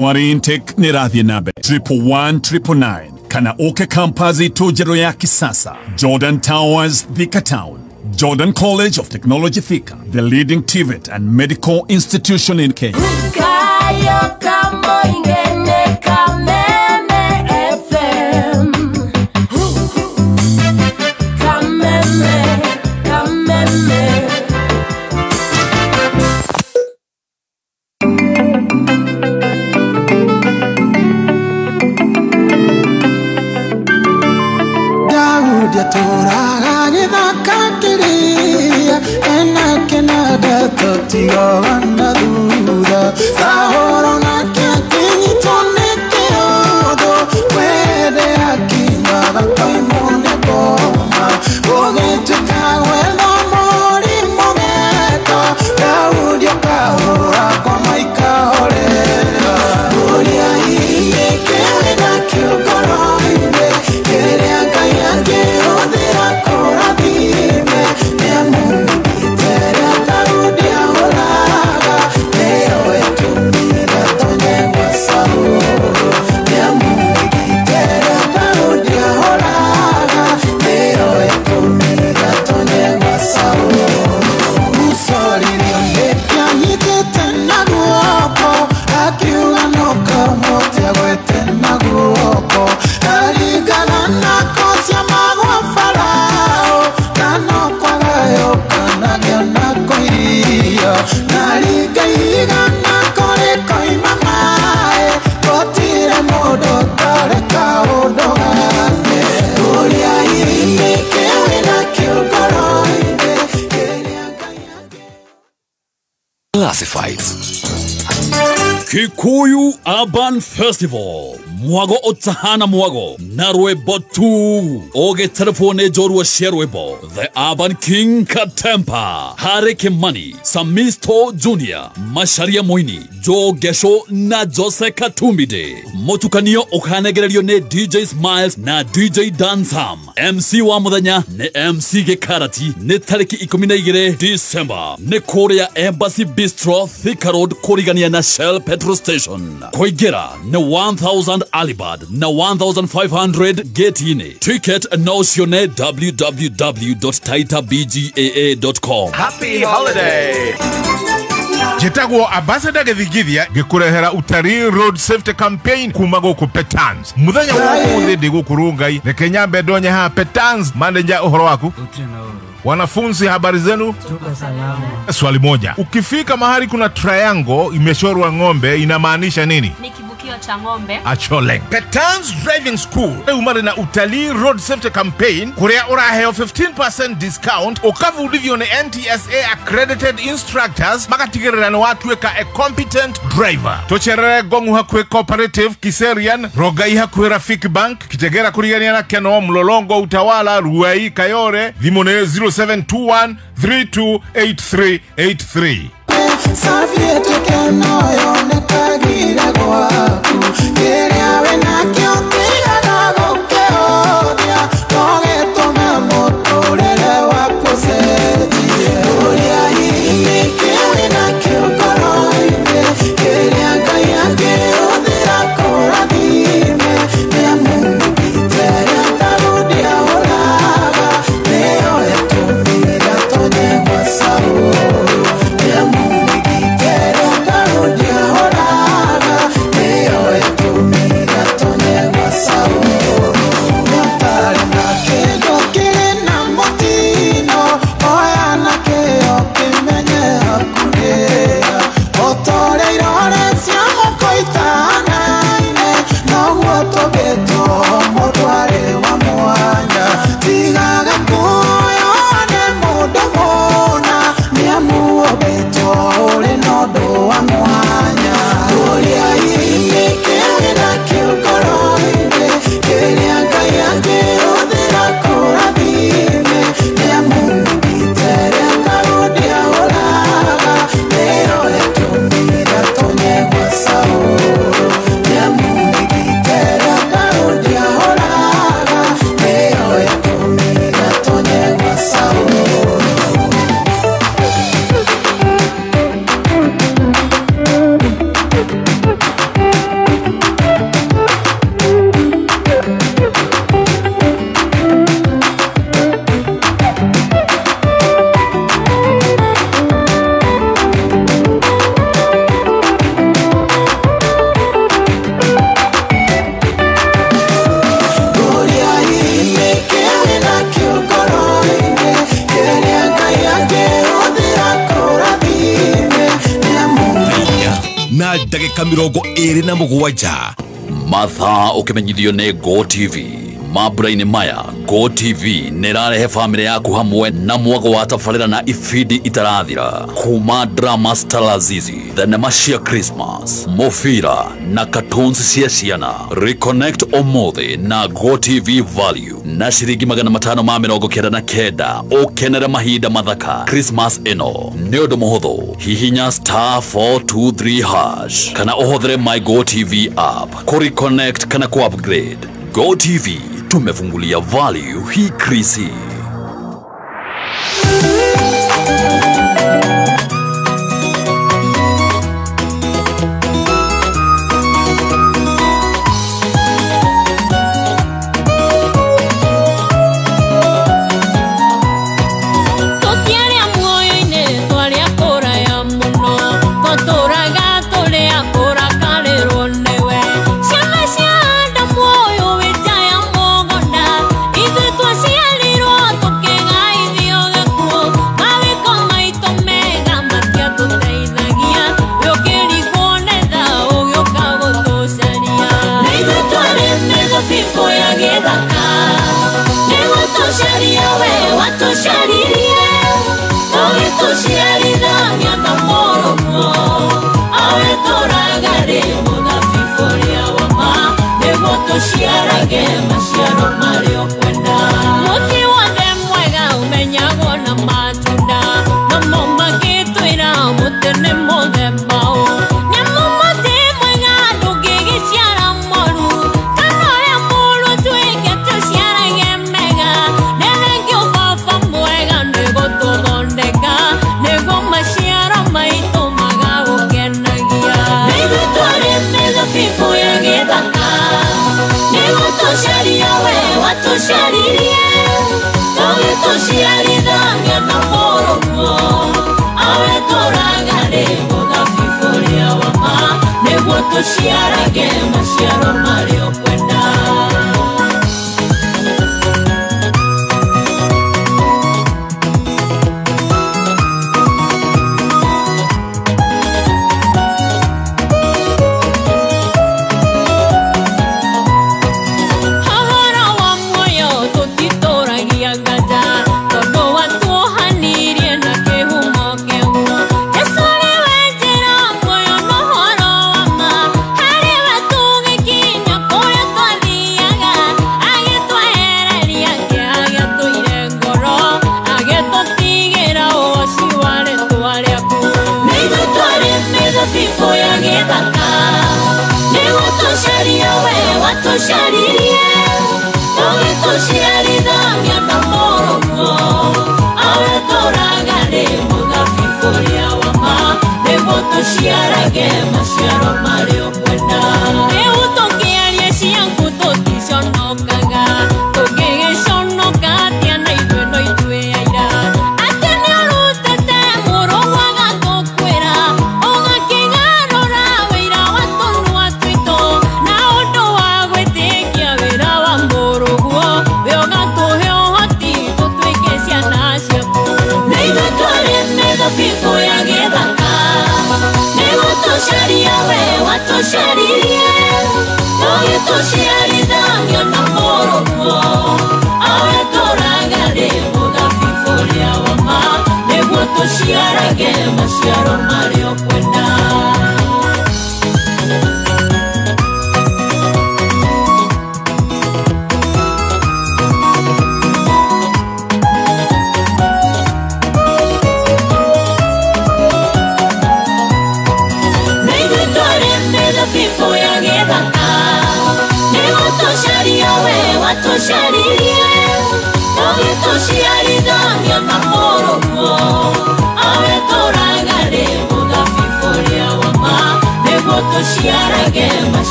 January intake nĩ ĩrathiĩ na mbere 111 999 kana ũke campus itũ njerũ ya kisasa, Jordan Towers, Thika Town. Jordan College of Technology Thika, the leading TVET and medical institution in Kenya. Kayo kamoingene Kameme FM. Kameme, Kameme. Daudi atũraga gĩthaka kĩrĩa ena kĩnanda tũtigoga na thutha. Saũlũ nake akĩnyitwo nĩ kĩũndũ wende akiugaga koimwo nĩ ngoma gũgĩtuĩka gwetha mũrimũ geto. Daudi akahũra ngoma ikahorera. Ũrĩa hihi kĩrĩ nakĩo ngoro-inĩ kĩrĩa Ngai angĩhũthĩra kũrathime nĩamũmĩte rĩa Daudi ahũraga nĩyo ĩtũmire atonye gwa Saũlũ. Nĩamũmĩte rĩa Daudi ahũraga nĩyo ĩtũmire atonye gwa Saũlũ. Mũcoririo nĩkĩ anyitĩte na guoko akiuga no kamũtĩ agwete na guoko aringaga nako ciama gwa Farao na no kwagayũkanagia nako irio na ringa ihiga nako rĩkoima maĩ gũtirĩ mũndũ ũtarĩ kaũndũ gake. Ũrĩa hihi nĩkĩ wĩnakĩo ngoro-inĩ kĩrĩa Ngai Classifieds. Kikuyu Urban Festival mwago utahana mwago na rwĩmbo tu ũgĩterefwo nĩ njorua cia rwĩmbo The Urban King Katempa, Harry Kimani, Samisto Junior, Macharia Moini, Joe Gesho na Jose Katumide. Mũtukanio ũkanegererio nĩ DJ Smiles na DJ Dansam. MC wa mũthenya nĩ MC Gĩkarati. Nĩ tarĩki 12 December nĩ kũrĩa Embassy Bistro, Thika Road, kũrigania na Shell Petrol Station. Kũingĩra nĩ 1000 Alibad na 1500 gate-inĩ. Ticket no cione www.taitabgaa.com. Happy holiday! Njĩtagwo Ambassador Gĩthingithia ngĩkũrehera Utalii Road Safety Campaign kuma gũkũ Petans. Mũthenya wa ũmũthĩ ndĩ gũkũ Rongai, reke nyambe ndonye haha Petans. Manager, ũhoro waku? Wanafunzi, habari zenu? Tuko salama. Swali moja, ukifika mahali kuna triangle imechorwa ng'ombe inamaanisha nini? Ni kivukio cha ng'ombe. Achole. Petans Driving School umare na Utalii Road Safety Campaign kuria uraheo 15% discount ukavundithio ni NTSA accredited instructors magatigirira ni watuĩka a competent driver. Tucerere Gongu hakuhĩ Cooperative, Kiserian, Rongai hakuhĩ Rafiki Bank, Kitegera kurigania na Keno, Mlolongo, Utawala, Ruai, Kayore. Thimũ nĩ 0721 328383. Safi ĩtuĩke no yonekagĩre gwaku kĩrĩa wĩnakĩo tigaga gũkĩhũthia no gĩtũme mũtũrĩre waku ũcenjie. Ũrĩa hihi nĩkĩ wĩnakĩo ngoro-inĩ kĩrĩa Ngai angĩhũthĩra kũrathime nĩamũmĩte rĩa Daudi ahũraga nĩyo ĩtũmire atonye gwa Saũlũ. Nĩamũmĩte rĩa Daudi ahũraga ndagĩka 27. Mathaa ũkĩmenyithio nĩ Go TV. Mambura-inĩ maya Go TV nĩrarehe famĩlĩ yaku hamwe na mwago wa tabarĩra na ibindi itarathira kuma drama Stalazizi, thenema cia Christmas, mũbira na cartoons cia ciana. Reconnect ũmũthĩ na Go TV Value na ciringi 599 ũkenere mahinda mathaka Christmas ĩno. Nĩ ũndũ mũhũthũ, hihinya *423# kana ũhũthĩre My Go TV app kũ reconnect kana ku upgrade. Go TV tumefungulia value hii krisi.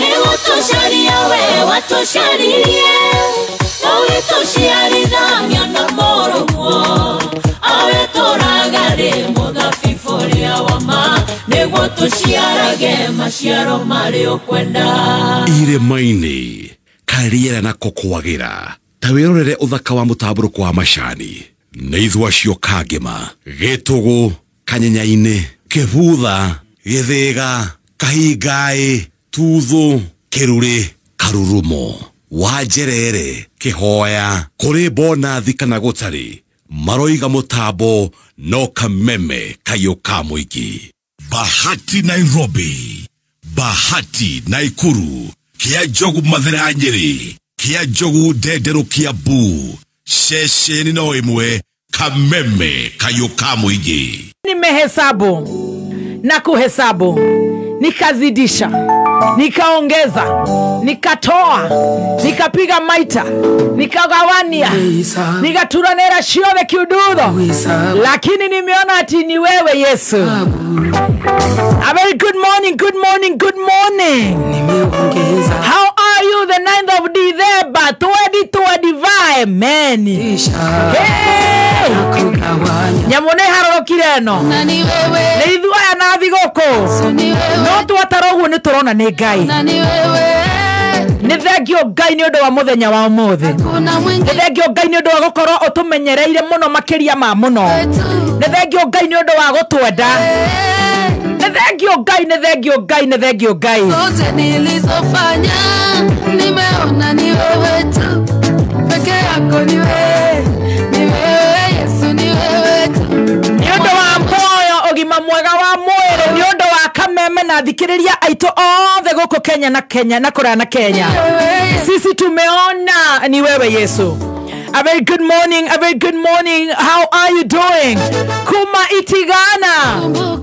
Nĩgũtũcaria we watũcaririe. Tuciarage maciaro marĩ ũkwenda. Irĩma-inĩ kariera na kokwagira ta wĩrorere ũthaka wa mũtambũrũko wa macani nĩ ithua acio Kangema, Gĩtũgũ, Kanyenyainĩ, Kĩbutha, Gĩthĩga, Kahingaĩ, Tuthũ, Kĩrurĩ, Karurumo, Wanjerere, Kĩhoya, kũrĩ bonathi kana gũtarĩ, maroiga mũtambo no Kameme kayũ ka mũingĩ. Bahati Nairobi, Bahati Naikuru, Kia Njogu Mathira Nyeri, Kia Njogu Ndenderũ Kiambu, ceceni no ĩmwe, Kameme kayũ ka mũingĩ. Nimehesabu na kuhesabu, nikazidisha, nikaongeza, nikatoa, nikapiga maita, nikagawania, nikaturanera ciothe kiudutho, lakini nimeona ati ni wewe Yesu. A very good morning, good morning, good morning. How are you the 9th of December 2025? Amen. Hey! Nyamune harorokire eno nĩ ithuĩ aya na thigũkũ no twatara ũguo nĩ tũrona nĩ Ngai. Nĩ thengio Ngai nĩ ũndũ wa mũthenya wa ũmũthĩ. Nĩ thengio Ngai nĩ ũndũ wa gũkorwo ũtũmenyereire mũno makĩria ma mũno. Nĩ thengio Ngai nĩ ũndũ wa gũtwenda. Nĩ thengio Ngai, nĩ thengio Ngai, nĩ thengio Ngai. Zote nilizofanya nimeona ni wewe tu, peke yako ni wewe, ni wewe Yesu, ni wewe tu. Nĩ ũndũ wa muoyo ũgima mwega wa mwĩrĩ, nĩ ũndũ wa Kameme na thikĩrĩria aitũ othe gũkũ Kenya na Kenya na kũraya na Kenya. Sisi tumeona ni wewe Yesu. A very good morning, a very good morning. How are you doing? Kuma itigana.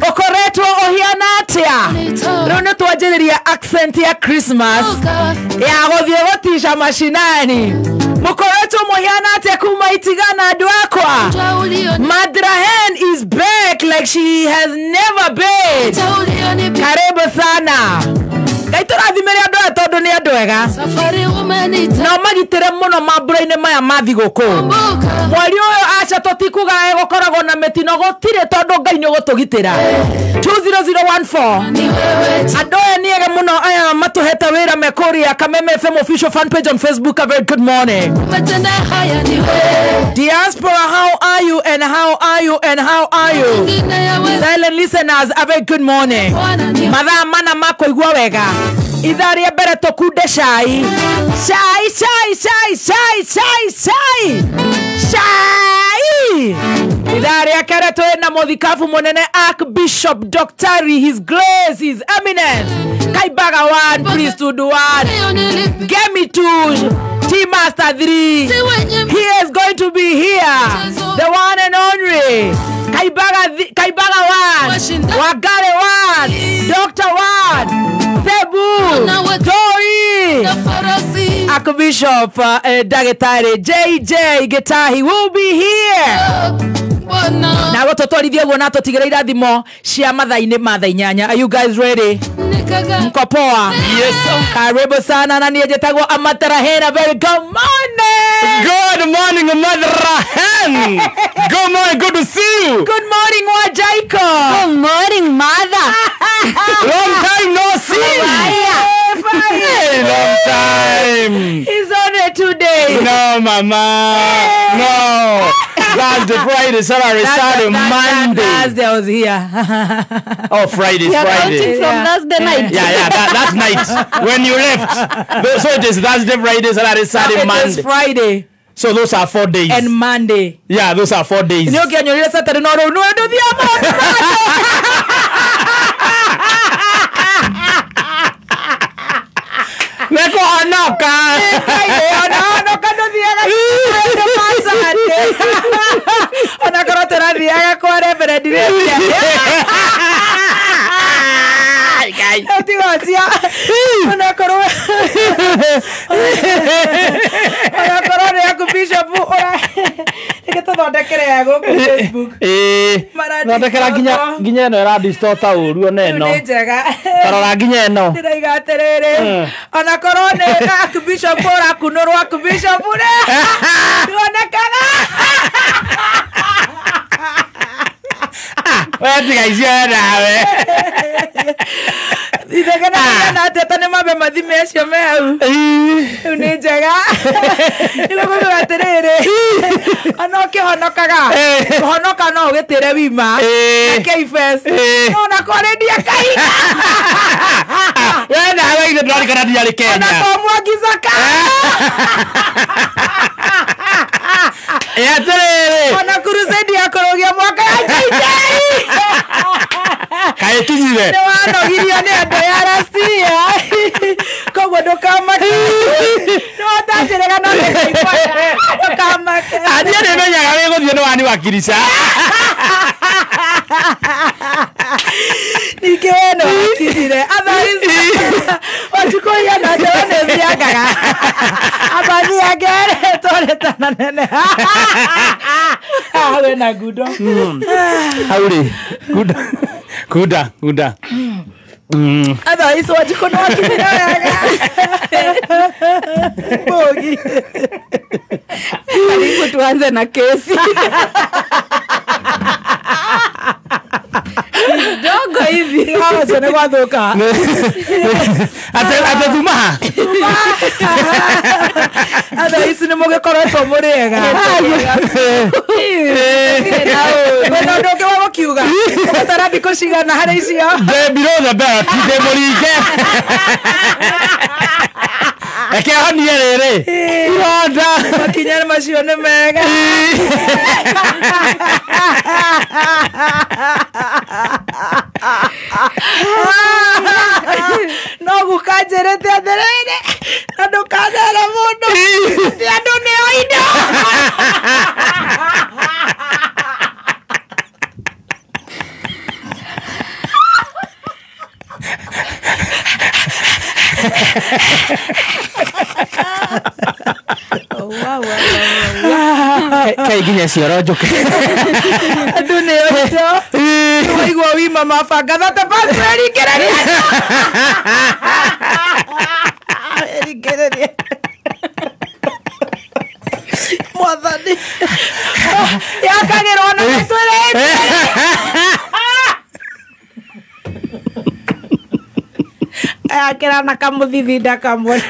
Okoretwo ohiana atia. Rĩu nĩ twanjĩrĩria accent ya Christmas ya gũthiĩ gũtica mashinani. Mũkoretwo mũhiana atia kuma itigana andũ akwa? Madrahen is back like she has never been. Karibu sana. Ngai tũrathimĩre andũ aya tondũ nĩ andũ ega no magitĩre mũno mambura-inĩ maya ma thigũkũ. Mweri ũyũ aca tũtikuga gũkoragwo na mĩtino, gũtirĩ tondũ Ngai nĩ ũgũtũgitĩra. 20014 andũ aya nĩ ega mũno aya matũhete wĩra me kũrĩa Kameme FM official fan page on Facebook. A very good morning. Diaspora, how are you and how are you and how are you? Silent listeners, a very good morning. Mathaa mana ma kũigua wega. Ithaa rĩa mbere tũkunde cai. Cai, cai, cai, cai, cai, cai. Cai. Ithaa rĩa kerĩ twĩna mũthikabu mũnene Archbishop Dr. His Grace, His Eminence Kaibaga 1, Priesthood 1, Gemi 2, T Master 3. He is going to be here, the one and only Kaibaga 1, Wagare 1, Doctor 1, Cebu, Toi, Archbishop Dagetari JJ Gitahi will be here. Na gũtũtwarithia ũguo na tũtigĩre irathimo cia mathaa-inĩ ma thaa inyanya. Are you guys ready? Mko poa? Yes sir. Karibu sana na niĩ njĩtagwo Amatarahena. Very good morning. Good morning Madrahen. Good morning, good to see you. Good morning Wajaiko. Good morning mother. Long time no see. Hey, long time. He's on it today. No mama. No. Thursday, Friday, Saturday, Saturday, Monday. Thursday I was here. Oh, Friday, we are Friday. Counting from Thursday night. Yeah, that night when you left. So it is Thursday, Friday, Saturday, Saturday, Monday. It is Friday. So those are 4 days. And Monday. Yeah, those are 4 days. No, Saturday, no, no, no, no, Nekuhonoka. Honoka ndũthiaga onakorwo tũrathiaga kwa Reverend rĩrĩa. Tiga ũcio onakorwo nĩ aku Bishop reke tũthondekere ya gũkũ Facebook. Thondekera nginya ĩno ĩradistota ũru ona ĩno. Nĩ njega. Tarora nginya ĩno. Ndĩraiga atĩrĩrĩ onakorwo nĩ Archbishop ũrakunũrwo Archbishop rĩ ndũonekaga. We tiga icio nawe. Na ateta nĩ mambe mathime acio me hau. Rĩu nĩ njega. Nĩguo kuga atĩrĩrĩ, ona ũkĩhonokaga, kũhonoka no ũgĩtĩre wima na K-Fest. No na kwarĩndia kahinda. We nawe ithe ndũrarikana ndiarĩ Kenya. Ona to Mwangi Zaka. Atĩrĩrĩ. Ona crusade ya kũrũgia mwaka ya JJ. Kaĩ kinyire. Nĩ wanogirio nĩ andũ ya Rasia. Koguo ndũkamake. Nĩ watanjĩrĩga no nĩngaigua. Ndũkamake. Niĩ nĩmenyaga wĩgũthiĩ nĩ wani wakirisha. Ningĩ we nĩ wakinyire. Otherwise, Wanjikũ ihana njewe nĩ thiangaga. Amathiange tũrĩtana nene. Hau hena ngundo. Hau rĩ, ngunda. Ngunda, ngunda. Otherwise, Wanjikũ nĩ wakinyire wega. Mbogi. Karibu tuanze na kesi. Dogo hivi. Hawa nĩ gwathũka. Ate thuma. Otherwise nĩ mũgĩkoretwo mũrĩ ega. Wĩna ũndũ ũngĩ wa gũkiuga? Ũgũtara thikũ cigana harĩ icio? Ndĩ below the belt, ndĩ mũringe. Reke honie rĩrĩ. Ironda. Makinya macio nĩ mega. No guka njĩrĩte atĩrĩrĩ, na ndũkanere mũndũ atĩ andũ nĩo indo. Kai nginya cioro njũke. Andũ nĩo indo. Waigua wima mabanga thate basi weringĩrĩria. Weringĩrĩria. Mwathani. Yakagĩrwo na mĩtwĩrĩte. Akĩra na kamũthithinda kamwe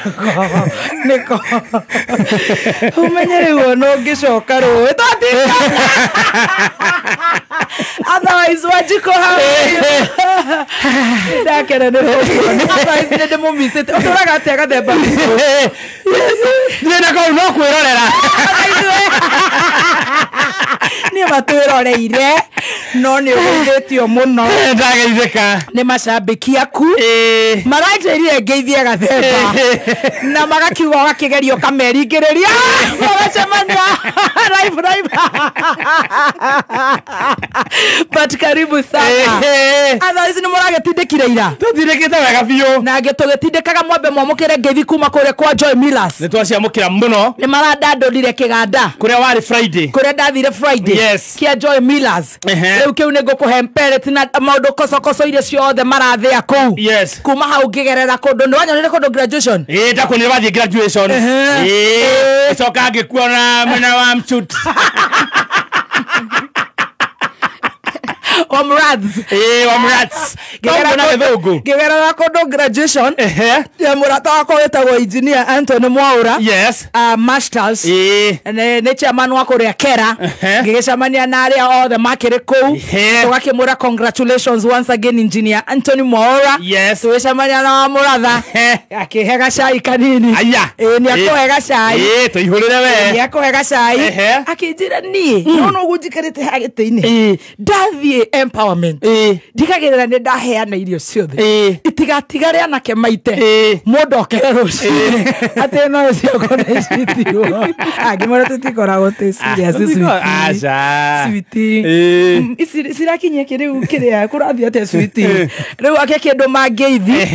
nĩko. Ũmenye rĩu ona ũngĩcoka rũĩ twatinda. Otherwise, Wanjikũ how are you? Ndakena nĩ gũkuona. Otherwise nĩ ndĩmũmicĩte. Ũtũraga atĩa gathemba? Niĩ na kũu no kwĩrorera. Niĩ matwĩroreire no nĩ ũgeithĩtio mũno. Ndageithĩka. Nĩ macambĩki aku. Maranjĩrire ngeithie gathemba. Na magakiuga ũgakĩgeria ũkameringĩrĩria. Magacemania live live. But karibu sana. Otherwise nĩ mũragĩtindĩkire ira. Tũtindĩkĩte wega biũ. Na tũgĩtindĩkaga mwambe mwamũkĩre ngeithi kuma kũrĩa kwa Joy Millers. Nĩ twaciamũkĩra mũno. Nĩ marandandũrire kĩganda. Kũrĩa warĩ Friday. Kũrĩa ndathire Friday. Yes. Kĩa Joy Millers. Rĩu kĩu nĩ ngũkũhe mperet na maũndũ kocokoco iria ciothe marathĩa kũu. Yes. Kuma hau ngĩgerera kũndũ nĩ wanyonire kũndũ graduation. Ĩĩ ndakuonire wathiĩ graduation. Ĩĩ. Coka ngĩkuona mwena wa Mchut. Omrads. Omrads. Ngĩgerera kũndũ graduation. Ya mũrata wakwa wĩtagwo engineer Anthony Mwaura. Yes. Masters. Nĩ chairman wa kũrĩa Kera. Ngĩgĩcemania na arĩa othe makĩrĩ kũu. Tũgakĩmwĩra congratulations once again engineer Anthony Mwaura. Yes. Tũgĩcemania na Wamũratha. Akĩhe gacai kanini. Aya. Ĩĩ nĩ akũhe gacai. Ĩĩ tũihũrĩre we. Nĩ akũhe gacai. Akĩnjĩra niĩ no no ũguo njikarĩte haha gĩtĩ-inĩ. Ndathiĩ empowerment. Ndigagĩrĩra nĩ ndaheana irio ciothe. Itigatigare anake maite. Mũndũ okere rũcinĩ. Atĩ no ciakwa nĩ citirwo. Angĩmwĩra tũtikoragwo twĩ serious sweetie. Aca. Sweetie. Ici cirakinyia kĩ rĩu kĩrĩa kũrathiĩ atĩa sweetie. Rĩu ake kĩndũ mangĩithi.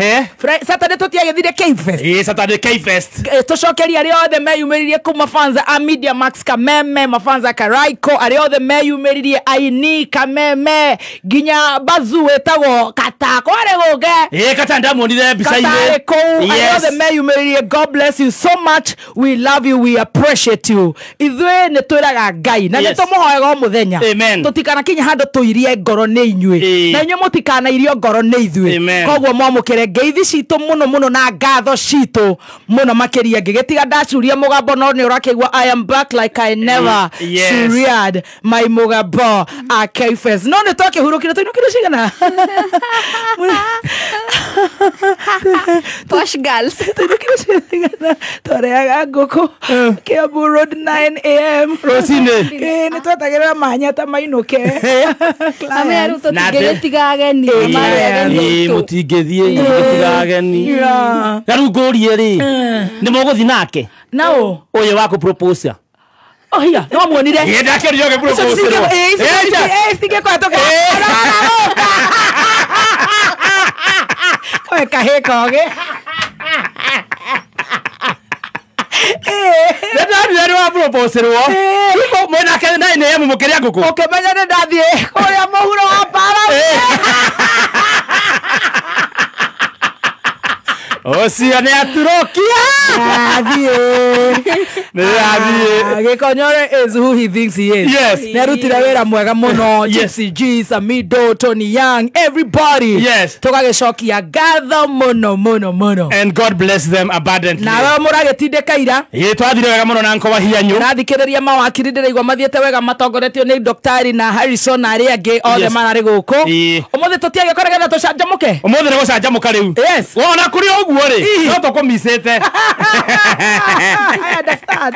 Saturday tũtiagĩthire K-Fest. Ĩĩ Saturday K-Fest. Tũcokerie arĩa othe meyumĩririe kũu mafanza a Media Max Kameme, mafanza Karaiko, arĩa othe meyumĩririe aini Kameme, Nginya bazu wetagwo kata kware guke kata ndamuonire mbica-inĩ Katare kũu arĩa othe meyumĩririe. God bless you so much, we love you, we appreciate you. Ithuĩ nĩ twĩraga Ngai na nĩ tũmũhoyaga o mũthenya tũtikanakinye handũ tũirie ngoro nĩ inyuĩ na inyuĩ mũtikanairio ngoro nĩ ithuĩ. Koguo mwamũkĩre ngeithi citũ mũno mũno na ngatho citũ mũno makĩria. Ngĩgĩtiga ndacuria mũgambo no nĩ ũrakĩigua I am back like I never shuriad my mũgambo akefes. No nĩ twakĩhurũkire tũinũkire cigana Posh girls. Twareaga ngũkũ Kiambu Road 9 am rũcinĩ. Nĩ twetagĩrĩra manyata mainũke. Tũtingĩgĩtiga ageni. Mũtingĩthiĩ gĩtiga ageni. Na rĩu ngũrie rĩ, nĩ mũgũthiĩ nake nao ũyũ wa kũ-propose? Oh yeah, no muonire. Ndakĩũrio gĩ-propose-rwo. Cingĩkũhetũka. Koe kahĩ kogĩ. Nĩ wa propose-rwo. Mwenake 9 am mũkĩrĩa ngũkũ. Ũkĩmenya nĩ ndathiĩ kũrĩa mũhuro wa bara. Ũcio nĩ aturokia. Nĩ Gĩkonyore is who he thinks he is. Yes. Nĩ arutire wĩra mwega mũno. Gypsy G, Samido, Tony Young, everybody. Yes. Tũgagĩcokia ngatho mũno mũno mũno. And God bless them abundantly. Nawe mũragĩtindĩka ira. Twathire wega mũno na Nkowa Hianyu. Ũrathikĩrĩria mawakiri ndĩraigua mathiĩte wega matongoretio nĩ Dr. na Harrison na arĩa angĩ othe mararĩ gũkũ. Ũmũthĩ tũtiagĩkora getha tũcanjamũke. Ũmũthĩ nĩ gũcanjamũka rĩu. Yes. Wona kũrĩ ũguo rĩ, no tũkũmicĩte. I understand.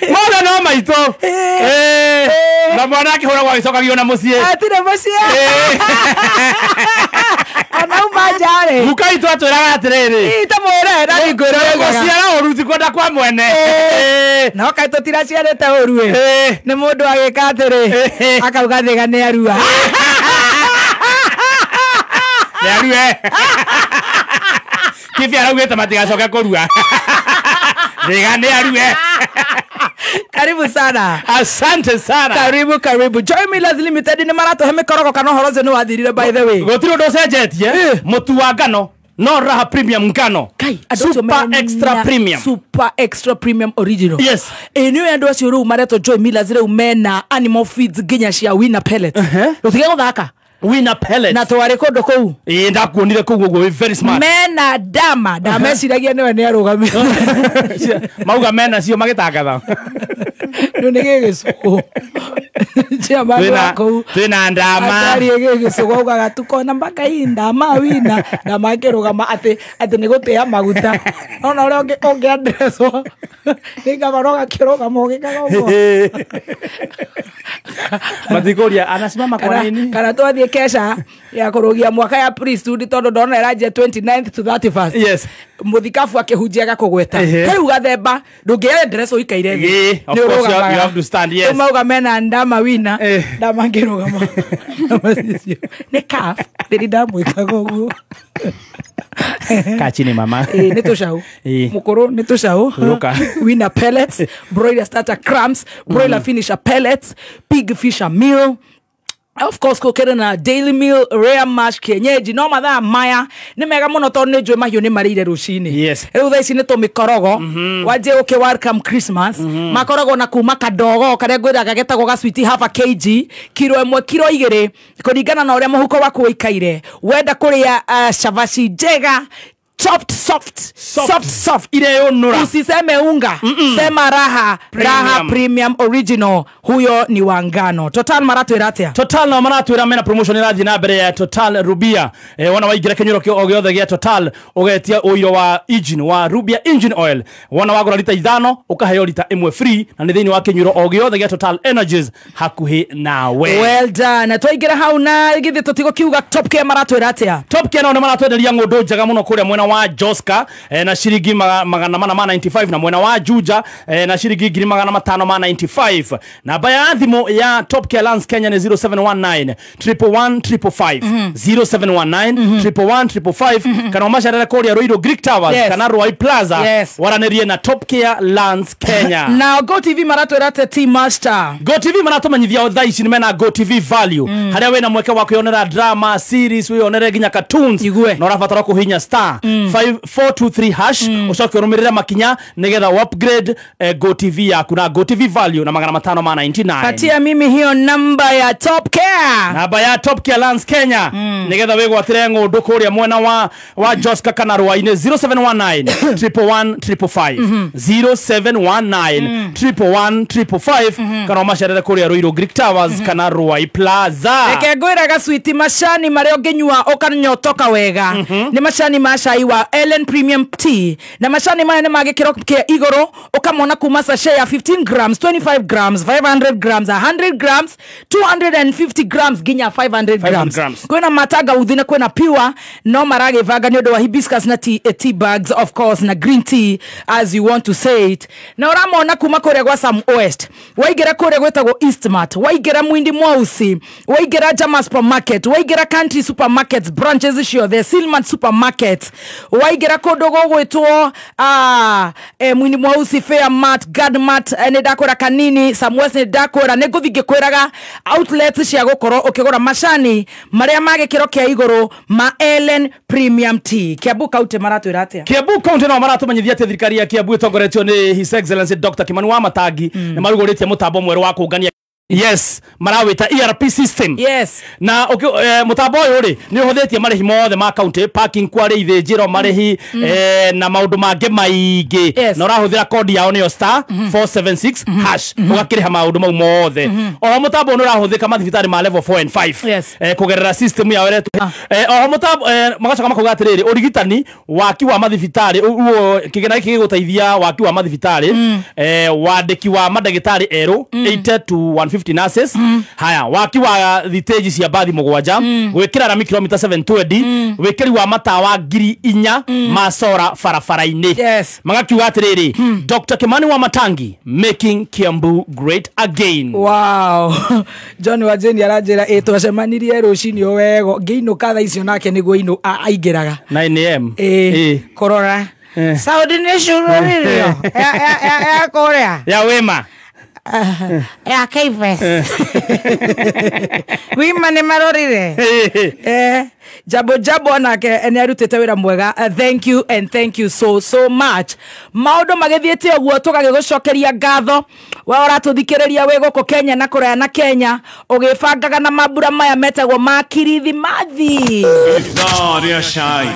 Mwana no maitũ. Na mwana akĩhũragwo agĩcokagio na mũciĩ. Atirĩ mũciĩ. Anauma nja-rĩ. Guka witũ atwĩraga atĩrĩrĩ. Ta mwĩre na nĩngwĩra wega. Gũciara ũru ti kwenda kwa mwene. No kaĩ tũtiraciarĩte ũru ĩ. Nĩ mũndũ agĩka atĩrĩ akauga thĩga nĩ arua. Nĩ arue. Kĩbĩ araugĩte matigacoke kũrua. Thĩga nĩ arue. Karibu sana. Asante sana. Karibu karibu. Joy Millers Limited nĩ maratohe mĩkorogo kana ũhoro ũcio nĩ wathirire by the way. Gũtirĩ ũndũ ũcenjetie. Mũtu wa ngano no Raha Premium ngano. Kai, super extra premium. Super extra premium original. Yes. Nĩ andũ acio rĩu maretwo Joy Millers rĩu mena animal feeds nginya cia winner pellets. Rũtige gũthaka. Winner pellets. Na twarĩ kũndũ kũu. Ndakuonire kũu ũguo wĩ very smart. Mena ndama, ndameciragia nĩwe nĩ arũgamĩte. Mauga mena cio magĩtangatha. Rĩu nĩ gĩgĩcũgũ. Chairman wa kũu. Twĩna ndama. Atariĩ gĩgĩcũgũ augaga tukona mpaka hii ndama wina. Ndama akĩrũgama atĩ nĩ gũtĩa maguta. Ona ũrĩa ũngĩandreswo. Nĩ ngabara ũgakĩrũgama ũgĩkaga ũguo. Matikũria anasimama kwa nini? Kana twathiĩ kesha ya kũrũgia mwaka ya priesthood tondũ ndona ĩranjia 29th to 31st. Yes. Mũthikabu akĩhunjia agakũgweta. Rĩu gathemba ndũngĩare dress ũikaire thĩ. Of course you have to stand, yes. Mauga mena ndama wina. Ndama ngĩrũgama. Nĩ calf. Ndĩrĩ ndamwĩkaga ũguo. Kaa chini mama. Nĩ tũcaũ. Mũkũrũ nĩ tũcaũ. Winner pellets, broiler starter crumbs, broiler finisher pellets, pig fisher meal. Of course kũkĩrĩ na daily meal, rare mash kienyeji. No mathaa maya nĩ mega mũno tondũ nĩ njũĩ mahiũ nĩ marĩire rũcinĩ. Yes. Rĩu thaa ici nĩ tũmĩkorogo. Wanjie gũkĩ welcome Christmas. Makoragwo na kuma kadogo karĩa ngwĩraga getagwo ga sweet half a kg, kiro 1 kiro 2 kũringana na ũrĩa mũhuko waku ũikaire. Wenda kũrĩa cabaci njega chopped soft soft soft ile usiseme unga. Sema Raha Premium. Raha Premium original, huyo ni wa ngano. Total maratwira atia? Total na maratwira mena promotion irathi na mbere ya Total Rubia. Wana waingira kinyuro kio ogiothe gia Total ugetia uiro wa engine wa Rubia engine oil. Wana wagura lita 5 ukaheo lita 1 free na ni thiini wa kinyuro ogiothe gia Total Energies hakuhi nawe. Well done. Twaingira hau na githi tutigo kiuga Top Care maratwira atia? Top Care nao maratwenderia ng'ũndũ njega muno kuria mwena wa wa Joska na ciringi 495 na mwena wa Juja na ciringi 595. Namba ya thimu ya Top Care Lands Kenya ni 0719 111 555 0719 111 555 kana macarere kuria Ruiru Greek Towers kana Ruai Plaza waranirie na Top Care Lands Kenya. Na Go TV maratwira T Master. Go TV maratumenyithia thaa ici mena Go TV value haria wina mweke wa kwionera drama series wionere nginya cartoons na urabatara kuhinya star 5423 hash ucoke urumirire makinya nigetha upgrade Go TV yaku na Go TV value na 599. Patia mimi hiyo namba ya Top Care. Namba ya Top Care Lands Kenya nigetha wigwatire ng'undu kuria mwena wa Joska kana Rwaini 0719 111 555 0719 111 555 kana macerere kuria Ruiru Greek Towers kana Ruai Plaza. Reke ngwira gacwiti macani maria unginyua ukanyotoka wega ni macani ma cai wa Ellen Premium Tea na macani maya ni ma gikiro kia iguru ukamona kuma sachet ya 15 grams 25 grams 500 grams 100 grams 250 grams ginya 500 grams. Kwina mataga uthine kwina pure no maragivanga ni undu wa hibiscus na tea bags of course na green tea as you want to say it. Na uramona kuma kuria gwa Sam West waigera kuria gwetagwo Eastmart waigera Mwindi Mwausi waigera Jama Supermarket waigera Country Supermarkets branches ciothe Silman Supermarket waigera kundu gugwitwo Mwindi Mwausi Fairmart Gadmart ni ndakura kanini Sam West ni ndakura ni nguthi ngikwiraga outlets cia gukorwo ukigura macani maria ma gikiro kia iguru ma Ellen Premium Tea. Kiambu County maratwira atia? Kiambu County no maratumenyithia ati thirikari ya Kiambu itongoretio ni His Excellency Dr. Kimani Wamatangi ni maruguritie mutambo mweru wa kungania yes marawita ERP system. Yes. Na mutambo uyu ri ni uhuthitie marihi mothe ma county parking kwari ithinjiro marihi na maundu mangi maingi na urahuthira kodi yao niyo star 476 hash ugakiriha maundu mau mothe. Oho mutambo ni urahuthika mathibitari ma level 4 and 5 kugerera system yao iretu. Oho mutambo magacoka makauga atiriri urigitani waki wa mathibitari uo kigena giki giguteithia waki wa mathibitari wandiki wa mandagitari eru 80 to 150 nurses haya waki wa thiteji cia bathi mugwanja gwikira rami kilomita 720 wikiri wa matawa 4,000 ma sora barabara-ini. Yes. Magakiuga atiriri Dr. Kimani Wamatangi making Kiambu great again. Wow. John wa Jane aranjira twacemanirie rucini o wego ngiinuka thaa icio nake niguo inu aingiraga 9 am korora Saudi ni shururirio ya Korea ya wema ya Kfs wima ni marorire jabo jabo nake ni arutite wira mwega. Thank you and thank you so so much. Maundu magithiete uguo tugagigucokeria ngatho we uratuthikiriria we guku Kenya na kuria na Kenya ugibangaga na mambura maya metagwo ma kirithimathi ithaa ria cai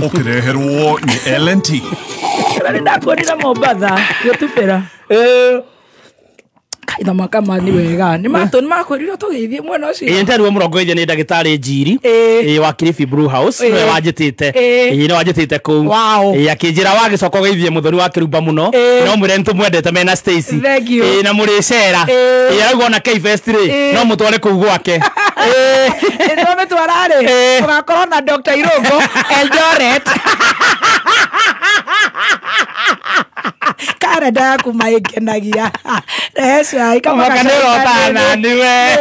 ukireherwo ni LNT. Ni ndakuonire Mombatha gutubira kaitha makama ni wega ni matu ni makwirire tugithie mwena ucio ĩ nterwo murongo ithia ni ndagitari Njiri wa Kilifi Brew House niwe wanjitite niwe wanjitite kuu akinjira wagicoka ũgeithie muthoni wa Kirumba muno no mwire nĩtũmwendete mena Stacy na mũrĩcera arauga ona K-Fest rĩ no mũtware kũu gwake nĩtwamĩtwara rĩ ũgakorwo na Dr. Irungu Eldoret karenda yaku maingenagia rehe cai kamaka niwe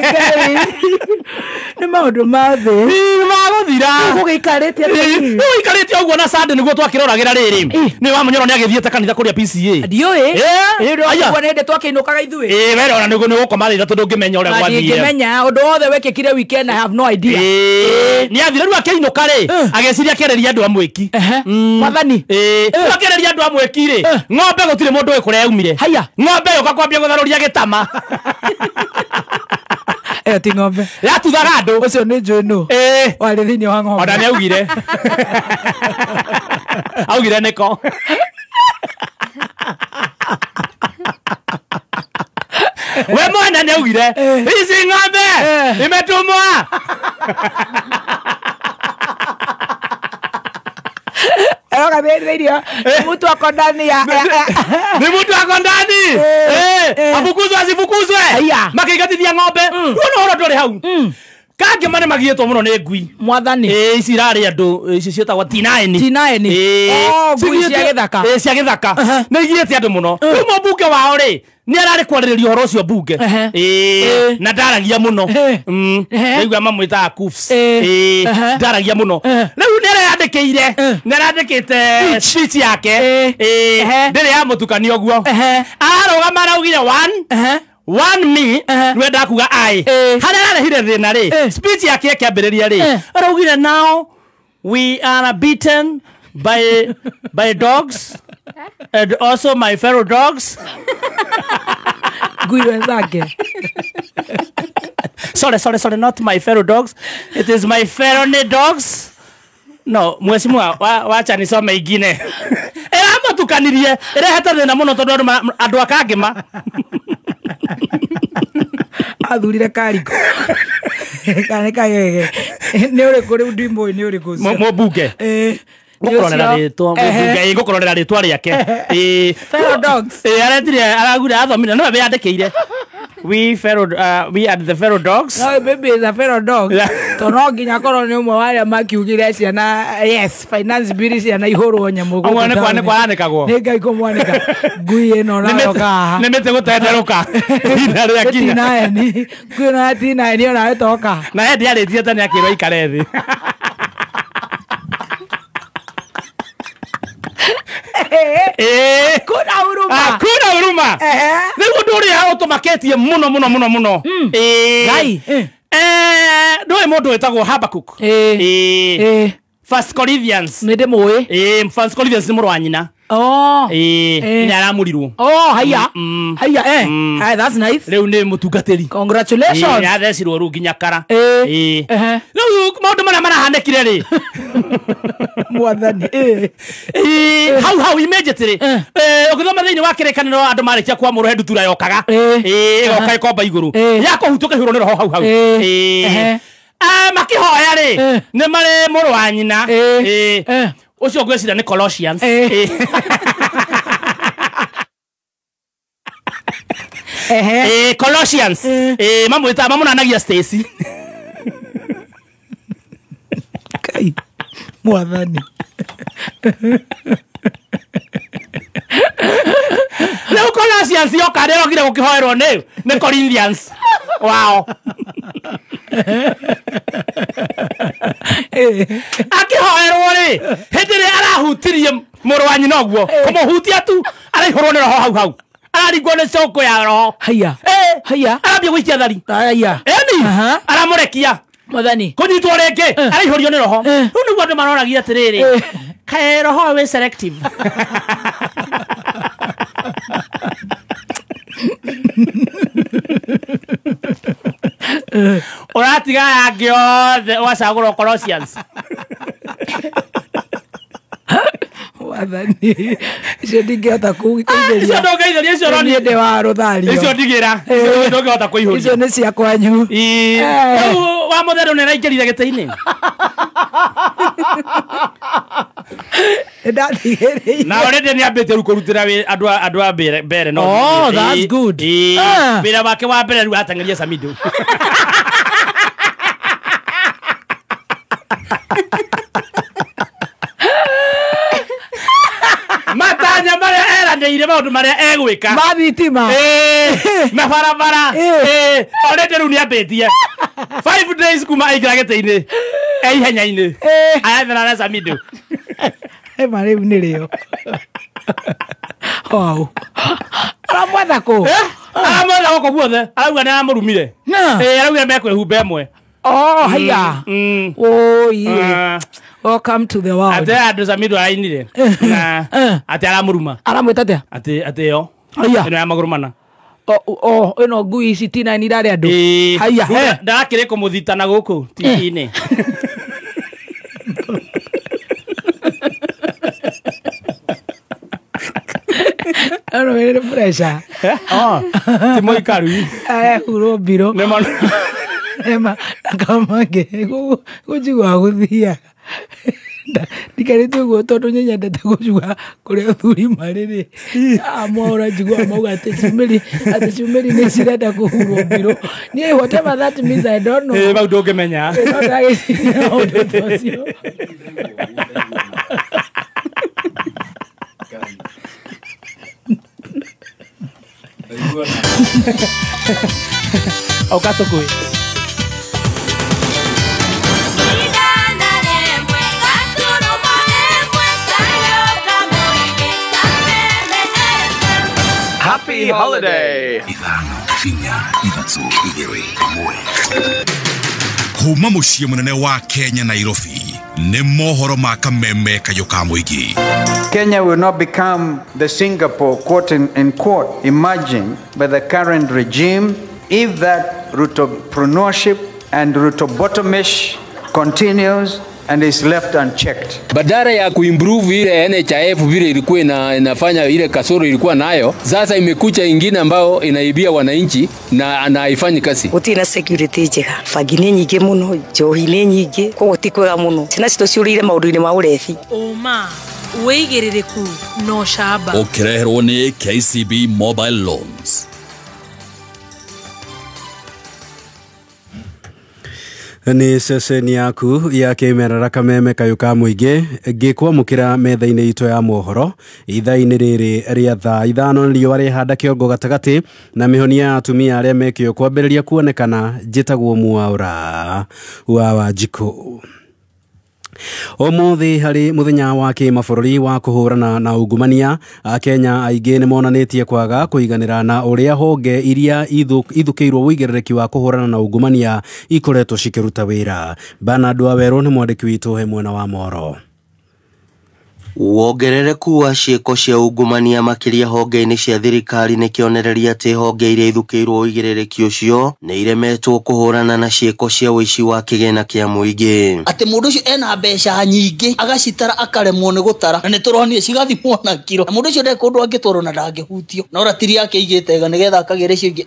nĩ maũndũ ma thĩ magũthira gũgĩikarĩte gũikarĩte ũguo na Sunday nĩguo twakĩroragĩra rĩrĩ nĩ wa Munyoro nĩagĩthiĩte kanitha kũrĩa PCA ndiũĩ ũguo nĩ hĩndĩ twakĩinũkaga ithuĩ were ona nĩguo nĩgũkoma thaa ithatũ ndũngĩmenya ũrĩa gwathire ndingĩmenya ũndũ wothe wekĩkire weekend I have no idea nĩ athire rĩu akĩinũka rĩ agĩciria akĩarĩria andũ a mwĩki mwathani akĩarĩria andũ a mwĩki rĩ ng'ombe gũtirĩ mũndũ ũĩ kũrĩa yaumire haya ng'ombe yũka kwambia gũtharũria gĩtama ĩyo ti ng'ombe yatuthaga andũ ũcio nĩ njũĩ nũ warĩ thĩinĩ wa ng'ombe ona nĩ augire augire nĩko we mwana nĩ augire ici ng'ombe imetumwa Aroga thĩinĩ mtu ako ndani ya ni mtu ako ndani afukuzwe asifukuzwe makĩingatithia ng'ombe rĩu ũhoro ndũrĩ hau Kangema nĩ magiĩtwo mũno nĩ ngui. Mwathani. Ici irarĩ andũ ici ciĩtagwo T9. T9. Oh, ngui cia gĩthaka. Cia gĩthaka. Nĩ igiĩte andũ mũno. Rĩu mũmbunge wao rĩ nĩ ararĩ kwarĩrĩria ũhoro ũcio mbunge. Na ndaragia mũno. Rĩu mamwĩtaga Kufs. Ndaragia mũno. Rĩu nĩ areyandĩkĩire. Nĩ arandĩkĩte speech yake. Ndĩrĩ ya mũtukanio ũguo. Ararũgama araugire one me nwenda kuga ai haria arehire thina ri speech yake yakiambiriria ri araugire now we are beaten by dogs and also my fellow dogs. Ngui wenzake. Sorry, not my fellow dogs, it is my fellow dogs. No, mheshimiwa wacha nisome ingine. Eramutukanirie erehete thina muno tondu andu akangima athurire kariko kana kagege ni uriku riu ndimbo ni uriku mũmbunge ngũkũrorera rĩtwa mũmbunge ngũkũrorera rĩtwa rĩake fellow dogs aretire aragure athomire no weyandĩkĩire we are the fellow dogs. No, baby is a fellow dog. To no nginya korwo ni umwe wa aria makiugire ciana yes finance bill ciana ihurwo nyamu guku. Nĩ kwa kwaranĩkagwo. Nĩ Ngai kũmwanĩka. Ngui ĩno nayoka haha. Nĩ mĩtĩ gũtenderũka. Ihinda rĩa kinya. T9. Ngui ĩno ya T9 ona ĩtoka. Na hĩndĩ arĩtie tene akĩrwo aikare thĩ. Kuna huruma. Hakuna huruma. Rĩu ũndũ ũrĩa ũtũmakĩtie mũno mũno mũno mũno. Ngai. Ndũĩ mũndũ wĩtagwo Habakkuk. First Corinthians. Nĩ ndĩmũĩ. First Corinthians nĩ mũrũ wa nyina. Oh. Nĩ aramũrirwo. Oh, haya. Haya Hi, that's nice. Rĩu nĩ mũtungatĩri. Congratulations. Nĩ athecirwo rĩu nginya kara. Rĩu maũndũ marĩa marahanĩkire rĩ. Mwathani. Hau immediately. Ũgĩthoma thĩinĩ wa kĩrĩkanĩro andũ marĩkia kwamũrwo he ndutura yokaga. Ĩgoka ĩkomba igũrũ. Yakũhutũka ĩhũrwo nĩ roho hau hau. Makĩhoya rĩ nĩ marĩ mũrũ wa nyina. Ũcio ngwĩciria nĩ Colossians. Colossians. Mamwĩtaga mamũnanagia Stacy. Kai mwathani. Rĩu Colossians yoka rĩrokire gũkĩhoerwo nĩ Corinthians. Wow. Akĩhoerwo rĩ hĩndĩ ĩrĩa arahutirie mũrũ wa nyina ũguo kũmũhutia tu araihũrwo nĩ roho hau hau araringwo nĩ cũkũ ya roho. Haya. Haya. Arambia gũikia thari. Haya. Eni aramũrekia mwathani kũnyitwo rĩngĩ araihũrio nĩ roho. Rĩu nĩguo andũ maroragia atĩrĩrĩ kaĩ roho wĩ selective. Ũratiga angĩ othe ũgacagũra Colossians. Mwathani icio ndingĩhota kũihũria. Icio ndũngĩihũria icio ũronire ndĩ wa rũthario. Icio ndigĩra icio ndũngĩhota kũihũria. Icio nĩ cia kwanyu. Rĩu wa mũtherũ nĩ araingĩrire gĩtĩ-inĩ. Na already nĩ ambĩte rĩu kũrutĩra andũ a mbere no. Oh, that's good. Wĩra wake wa mbere rĩu ateng'eria Samido. Matanya marĩa eranĩire maũndũ marĩa egwĩka. Ma thitima. Na barabara. Already rĩu nĩ ambĩtie. 5 days kuma aingĩra gĩtĩ-inĩ. Ihenya-inĩ. Arathera na Samido. Ema rĩu nĩ rĩo. Wow. Aramwetha kũ? Aramwetha gũkũ guothe. Arauga nĩ aramũrumire. Arauga mekwĩhumba ĩmwe. Oh, haya. Oh, yeah. Welcome to the world. Ate andũ Samido arainire. Na ate aramũruma. Aramwĩta atĩa? Ate yo. Haya. Ĩno ya magũrũ mana. Oh, ĩno ngui ici T9 irarĩa andũ. Haya. Ndarakĩrĩ kũmũthitana gũkũ TV-inĩ. Ano wĩrĩ pressure. Oh, ti mũikaru. Arehurwo mbiro. Nĩ ma Ema akamange gũjigua gũthiaga. Ndikarĩte ũguo tondũ nyendete gũcuga kũrĩa athuri marĩ rĩ. Mwaũra njiguaga mauga atĩ ciumĩri nĩ cirenda kũhurwo mbirũ. Niĩ whatever that means I don't know. Ĩ bau ndũngĩmenya. No ndagĩciria ũndũ ta ũcio. Oka tũkui. Happy holiday! Kuma muciĩ mũnene wa Kenya Nairobi nĩ mohoro ma kameme kayũ ka mũingĩ. Kenya will not become the Singapore, quote unquote, imagined by the current regime if that Rutopreneurship and Rutobotomish continues and is left unchecked. Badala ya kuimprove ile NHIF vile ilikuwa inafanya ile kasoro ilikuwa nayo, sasa imekucha ingine ambayo inaibia wananchi na haifanyi kazi. Gutina security njega, bangi nĩ nyingĩ mũno, njohi nĩ nyingĩ, koguo ti kwega mũno. Ciana citũ ciũrĩire maũndũ-inĩ ma ũrebi. Ũma wĩigĩrĩrĩku no camba. Ũkĩreherwo nĩ KCB Mobile Loans. Nĩ ceceni yaku ya kĩmerera kameme kayũ ka mũingĩ ngĩkwamũkĩra metha-inĩ itũ ya mohoro ithaa-inĩ rĩrĩ rĩa thaa 5 riũa rĩhanda kĩongo gatagatĩ na mĩhonia ya atumia arĩa mekĩo kwambĩrĩria kuonekana. Njĩtagwo Mwaũra wa Wanjikũ. Ũmũthĩ harĩ mũthenya wa kĩmabũrũri wa kũhũrana na ungumania, Akenya aingĩ nĩmonanĩtie kwaga kũiganĩra na ũrĩa honge iria ithũkĩirwo ũigĩrĩrĩki wa kũhũrana na ungumania ikoretwo cikĩruta wĩra. Bernard Wawerũ nĩ mwandĩki witũ he mwena wa Moro. Wongerereku wa ciĩko cia ungumania makĩria honge-inĩ cia thirikari nĩ kĩonereria atĩ honge iria ithũkĩirwo ũigĩrĩrĩki ũcio nĩ iremetwo kũhũrana na ciĩko cia ũici wa kĩgĩna kĩa mũingĩ. Atĩ mũndũ ũcio ena mbeca nyingĩ agacitara akaremwo nĩ gũtara na nĩ tũronire cigathimwo na kiro, na mũndũ ũcio ndarĩ kũndũ angĩtwarwo na ndangĩhutio, no ratiri yake igĩte ega nĩgetha akagĩra icio ingĩ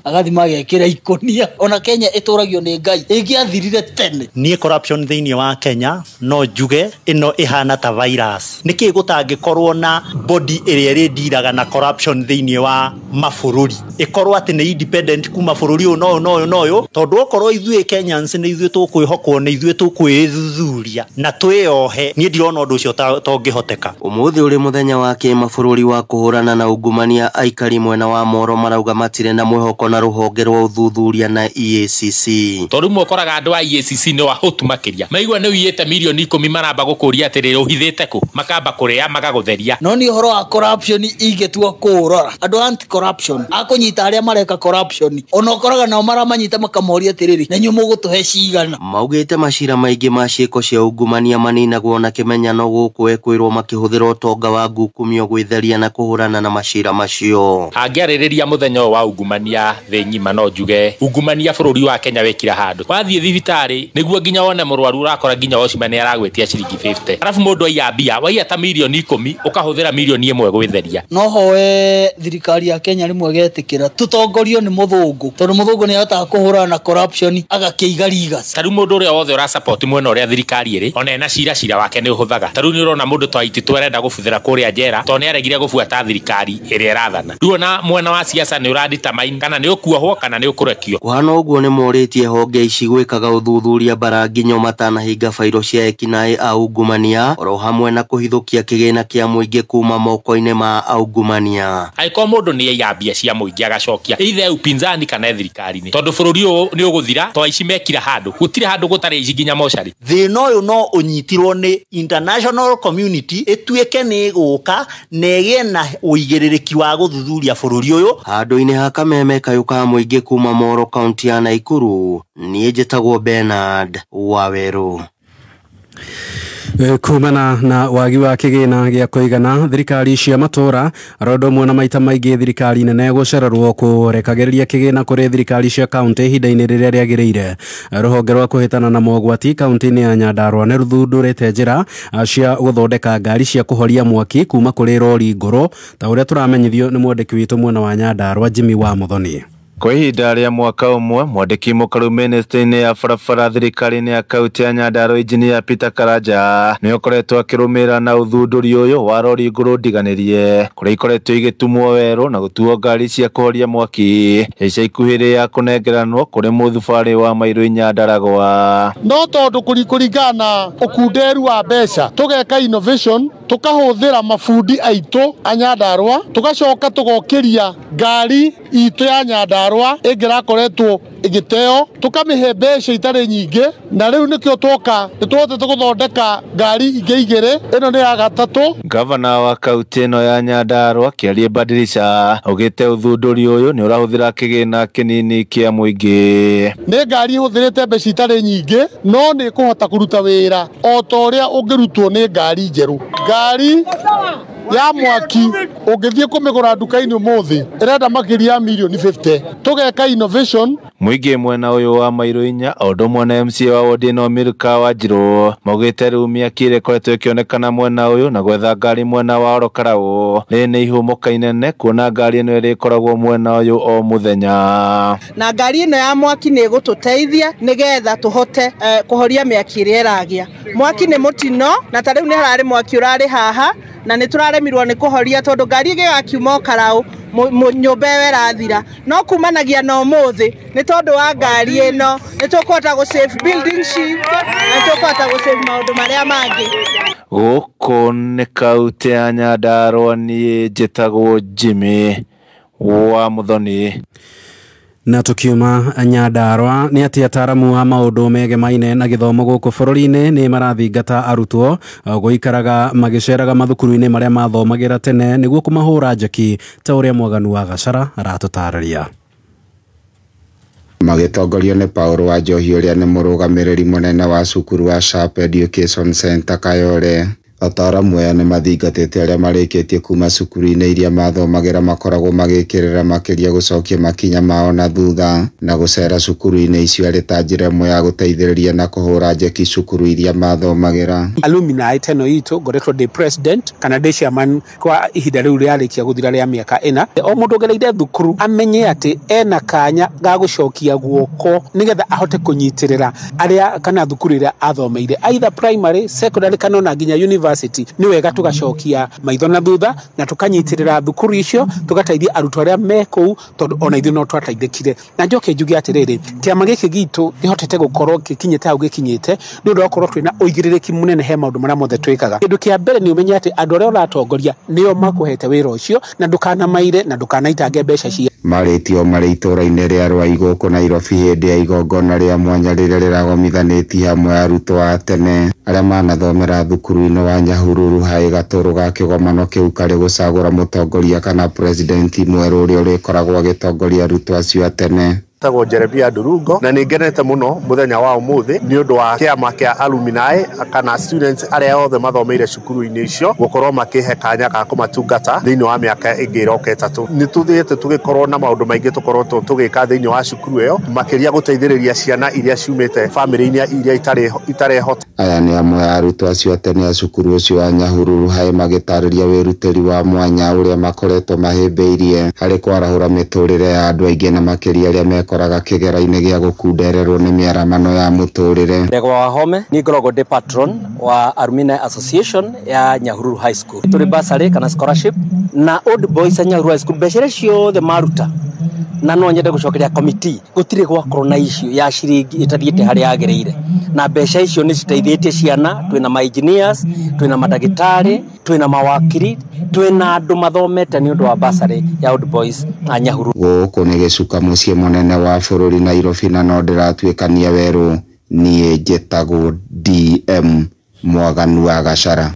agathima agekĩra ikũnia. Ona Kenya ĩtũragio nĩ Ngai ĩngĩathirire tene. Niĩ corruption thĩinĩ wa Kenya no njuge ĩno ĩhana ta virus. Nĩkĩ gũtangĩkorwo na body ĩrĩa ĩrĩndiraga na corruption thĩinĩ wa mabũrũri, ĩkorwo atĩ nĩ independent kuma bũrũri ũyũ na ũyũ na ũyũ, tondũ okorwo ithuĩ Kenyans nĩ ithuĩ tũkwĩhokwo, nĩ ithuĩ tũkwĩthuthuria na twĩyohe, niĩ ndirona ũndũ ũcio tongĩhoteka. Ũmũthĩ ũrĩ mũthenya wa kĩmabũrũri wa kũhũrana na ungumania, aikari mwena wa Moro marauga matirĩ na mwĩhoko na rũhonge rwa ũthuthuria na EACC. Tondũ rĩmwe ũkoraga andũ a EACC nĩ ahũtu makĩria, maigua nĩ ũiyĩte mirioni 10 maramba gũkũria atĩrĩrĩ ũhithĩte kũ, makamba kũrĩa magagũtheria. No nĩ ũhoro wa corruption ingĩtua kũũrora, andũ anti corruption akũnyita arĩa mareka corruption ona ũkoraga nao maramanyita makamoria atĩrĩrĩ na inyuĩ mũgũtũhe cigana. Maugĩte macira maingĩ ma ciĩko cia ungumania maninagwo na kĩmenyano gũkũ ekwĩrwo makĩhũthĩra ũtonga wa ngukumio gwĩtheria na kũhũrana na macira macio. Angĩarĩrĩria mũthenya ũyũ wa ungumania thĩ ng'ima no njuge ungumania bũrũri wa Kenya wĩkira handũ. Wathiĩ thibitarĩ nĩguo nginya wone mũrwaru ũrakora nginya wocimani aragwĩtia ciringi 50, arabu mũndũ aiya mbia waiya ta mirioni 10 ũkahũthĩra mirioni 1 gwĩtheria. No hoe thirikari ya Kenya rĩmwe ĩgetĩkĩra tũtongorio nĩ mũthũngũ, tondũ mũthũngũ nĩ ahotaga kũhũrana na corruption agakĩiga rigas. Ta rĩu mũndũ ũrĩa wothe ũrasupport mwena ũrĩa thirikari ĩrĩ ona ena cira wake nĩ ũhũthaga. Ta rĩu nĩ ũrona mũndũ ta Waititu arenda gũbuthĩra kũrĩa njera tondũ nĩ aregire gũbuata thirikari ĩrĩa ĩrathana. Rĩu ona mwena wa siasa nĩ ũradetermine kana nĩ ũkuohwo kana nĩ ũkũrekio. Kũhana ũguo nĩ morĩtie honge ici gwĩkaga ũthuthuria bara nginyo matanahinga bairo cia ekinaĩ a ungumania oro hamwe na kũhithũkia kĩgĩna kĩa mũingĩ kuma moko-inĩ ma aungumania. Angĩkorwo mũndũ nĩ aiya mbia cia mũingĩ agacokia either upinzani kana thirikari-inĩ, tondũ bũrũri ũyũ nĩ ũgũthira to aici mekira handũ, gũtirĩ handũ gũtarĩ aici nginya mocarĩ. Thĩna ũyũ no ũnyitirwo nĩ international community ĩtuĩke nĩ ĩgũka na ĩgĩe na ũigĩrĩrĩki wa gũthuthuria bũrũri ũyũ. Handũ-inĩ ha kameme kayũ ka mũingĩ kuma Moro kaunti ya Naikuru, niĩ njĩtagwo Bernard Wawerũ. Kumana na wagi wa kĩgĩna gĩa kũigana thirikari cia matũra rondo mwena maita maingĩ thirikari nene gũcererwo kũrekagĩrĩria kĩgĩna kũrĩ thirikari cia kaunti ihinda-inĩ rĩrĩa rĩagĩrĩire. Rũhonge rwa kũhĩtana na mogwati kaunti-inĩ ya Nyandarua nĩ rũthundũrĩte njĩra cia gũthondeka ngari cia kũhoria mwaki kuma kũrĩ rori ngũrũ, ta ũrĩa tũramenyithio nĩ mwandĩki witũ mwena wa Nyandarua Jimmy wa Muthoni. Kwa ihinda rĩa mwaka ũmwe, mwandĩki mũkaru ministry-inĩ ya barabara thirikari-inĩ ya kaunti ya Nyandarua Engineer Peter Karanja nĩ ũkoretwo akĩrũmĩrĩra na ũthundũri ũyũ wa rori ngũrũ ndiganĩrie kũrĩa ikoretwo igĩtumwo werũ na gũtuo ngari cia kũhoria mwaki ica ikuhĩ ya kũnengeranwo kũrĩ mũthubarĩ wa Mairũ Nyandaragwa. No tondũ kũringana na ũkunderu wa mbeca tũgeka innovation, tũkahũthĩra mabundi aitũ a Nyandarua, tũgacoka tũgokĩria ngari itũ ya Nyandarua ĩngĩrakoretwo ĩgĩteo, tũkamĩhe mbeca itarĩ nyingĩ, na rĩu nĩkĩo twoka nĩtũhotete gũthondeka ngari ingĩ igĩrĩ, ĩno nĩ ya gatatũ. Gavana wa kaunti ĩno ya Nyandarua Kĩarie Badilisha augĩte ũthundũri ũyũ nĩ ũrahũthĩra kĩgĩna kĩnini kĩa mũingĩ. Nĩ ngari ĩhũthĩrĩte mbeca itarĩ nyingĩ, no nĩ ĩkũhota kũruta wĩra o ta ũrĩa ũngĩrutwo nĩ ngari njerũ. Ngari ya mwaki ũngĩthiĩ kũmĩgũra nduka-inĩ ũmũthĩ ĩrenda makĩria ya mirioni 50. Tũgeka innovation. Mũingĩ mwena ũyũ wa Mairũ inya o ũndũ ũmwe na MCA wa wodi ĩno Milka Wanjirũ maugĩte rĩu mĩaki ĩrĩa ĩkoretwo ĩkĩonekana mwena ũyũ na gwetha ngari mwena wa Orokarau rĩrĩ nĩ ihũmũka inene kuona ngari ĩno ĩrĩkoragwo mwena ũyũ o mũthenya. Na ngari ĩno ya mwaki nĩ ĩgũtũteithia nĩgetha tũhote kũhoria mĩaki ĩrĩa ĩragĩa. Mwaki nĩ mũtino, na ta rĩu nĩ hararĩ mwaki ũrarĩ haha na nĩ tũraremirwo nĩ kũhoria tondũ ngari ĩngĩgakiuma Okaraũ nyũmba ĩyo ĩrathira. No kumanagia na ũmũthĩ nĩ tondũ wa ngari ĩno nĩ tũkũhota gũ save building citũ na nĩ tũkũhota gũ save maũndũ marĩa mangĩ. Gũkũ nĩ kaunti ya Nyandarua, niĩ njĩtagwo Jimmy wa Muthoni. Na tukiuma Nyandarua nĩ atĩ ataaramu a maũndũ megemaine na gĩthomo gũkũ bũrũri-inĩ nĩ marathingata arutwo gũikaraga magĩceraga mathukuru-inĩ marĩa mathomagĩra tene nĩguo kũmahũra njeki ta ũrĩa Mwaganu wa Gacara aratũtarĩria. Magĩtongorio nĩ Paul wa Njohi ũrĩa nĩ mũrũgamĩrĩri mũnene wa cukuru wa Sharp Education Center Kayole. Ataaramu aya nĩ mathingatĩte arĩa marĩkĩtie kuma cukuru-inĩ iria mathomagĩra makoragwo magĩkĩrĩra makĩria gũcokia makinya mao na thutha na gũcera cukuru-inĩ icio arĩ ta njĩra ĩmwe ya gũteithĩrĩria na kũhũra njeki cukuru iria mathomagĩra. Alumni teno itũ ngoretwo ndĩ president kana ndĩ chairman kwa ihinda rĩu rĩarĩkia gũthira rĩa mĩaka ĩna. O mũndũ ũgereire thukuru amenye atĩ ena kanya ga gũcokia guoko nĩgetha ahote kũnyitĩrĩra arĩa kana thukuru ĩrĩa athomeire, either primary, secondary kana ona nginya university. Nĩ wega tũgacokia maitho na thutha na tũkanyitirĩra thukuru icio tũgateithia arutwo arĩa me kũu tondũ ona ithuĩ no twateithĩkire. Na njoke njuge atĩrĩrĩ, kĩama gĩkĩ gitũ kĩhotete gũkorwo gĩkinyĩte hau gĩkinyĩte nĩ ũndũ wa gũkorwo twĩna ũigĩrĩrĩki mũnene he maũndũ marĩa mothe twĩkaga. Kĩndũ kĩa mbere nĩ ũmenye atĩ andũ arĩa ũratongoria nĩo makũhete wĩra ũcio na ndũkanamaire na ndũkanaitange mbeca cia. Marĩtio marĩ itũũra-inĩ rĩa Rwai gũkũ Nairobi hĩndĩ ya igongona rĩa mwanya rĩrĩa rĩragomithanĩtie hamwe arutwo a tene arĩa manathomera thukuru-inĩ wa Nyahururu harĩ gatũrũ ga kĩgomano kĩu karĩ gũcagũra mũtongoria kana president mwerũ ũrĩa ũrĩkoragwo agĩtongoria arutwo acio a tene. Tagwo Jeremia Ndurungo na nĩ ngenete mũno mũthenya wa ũmũthĩ nĩ ũndũ wa kĩama kĩa alumni kana students arĩa othe mathomeire cukuru-inĩ icio gũkorwo makĩhe kanya ga kũmatungata thĩinĩ wa mĩaka ĩngĩ ĩroka ĩtatũ. Nĩ tũthiĩte tũgĩkorwo na maũndũ maingĩ tũkorwo tũgĩka thĩinĩ wa cukuru ĩyo makĩria gũteithĩrĩria ciana iria ciumĩte bamĩrĩ-inĩ iria itarehota. Aya nĩ amwe a arutwo acio a tene a cukuru ũcio wa Nyahururu harĩ magĩtarĩria wĩrutĩri wa mwanya ũrĩa makoretwo mahĩmbĩirie harĩ kwarahũra mĩtũrĩre ya andũ aingĩ na makĩria arĩa mekoraga kĩgera-inĩ gĩa gũkundererwo nĩ mĩaramano ya mũtũrĩre. Ndegwa Wahome ni ngoragwo ndĩ patron wa Alumni Association ya Nyahururu High School. Tũrĩ bursary kana scholarship na old boys a Nyahururu High School mbeca iria ciothe maruta na no nyende gũcokeria committee gũtirĩ gwakorwo na issue ya ciringi ĩtathiĩte harĩa yagĩrĩire, na mbeca icio nĩ citeithĩtie ciana. Twĩna ma engineers, twĩna mandagĩtarĩ, twĩna mawakiri, twĩna andũ mathomete nĩ ũndũ wa bursary ya old boys a Nyahururu. Gũkũ nĩ gĩcuka mũciĩ mũnene wa bũrũri Nairobi na no ndĩratuĩkania werũ. Niĩ njĩtagwo DM Mwaganu wa Gacara.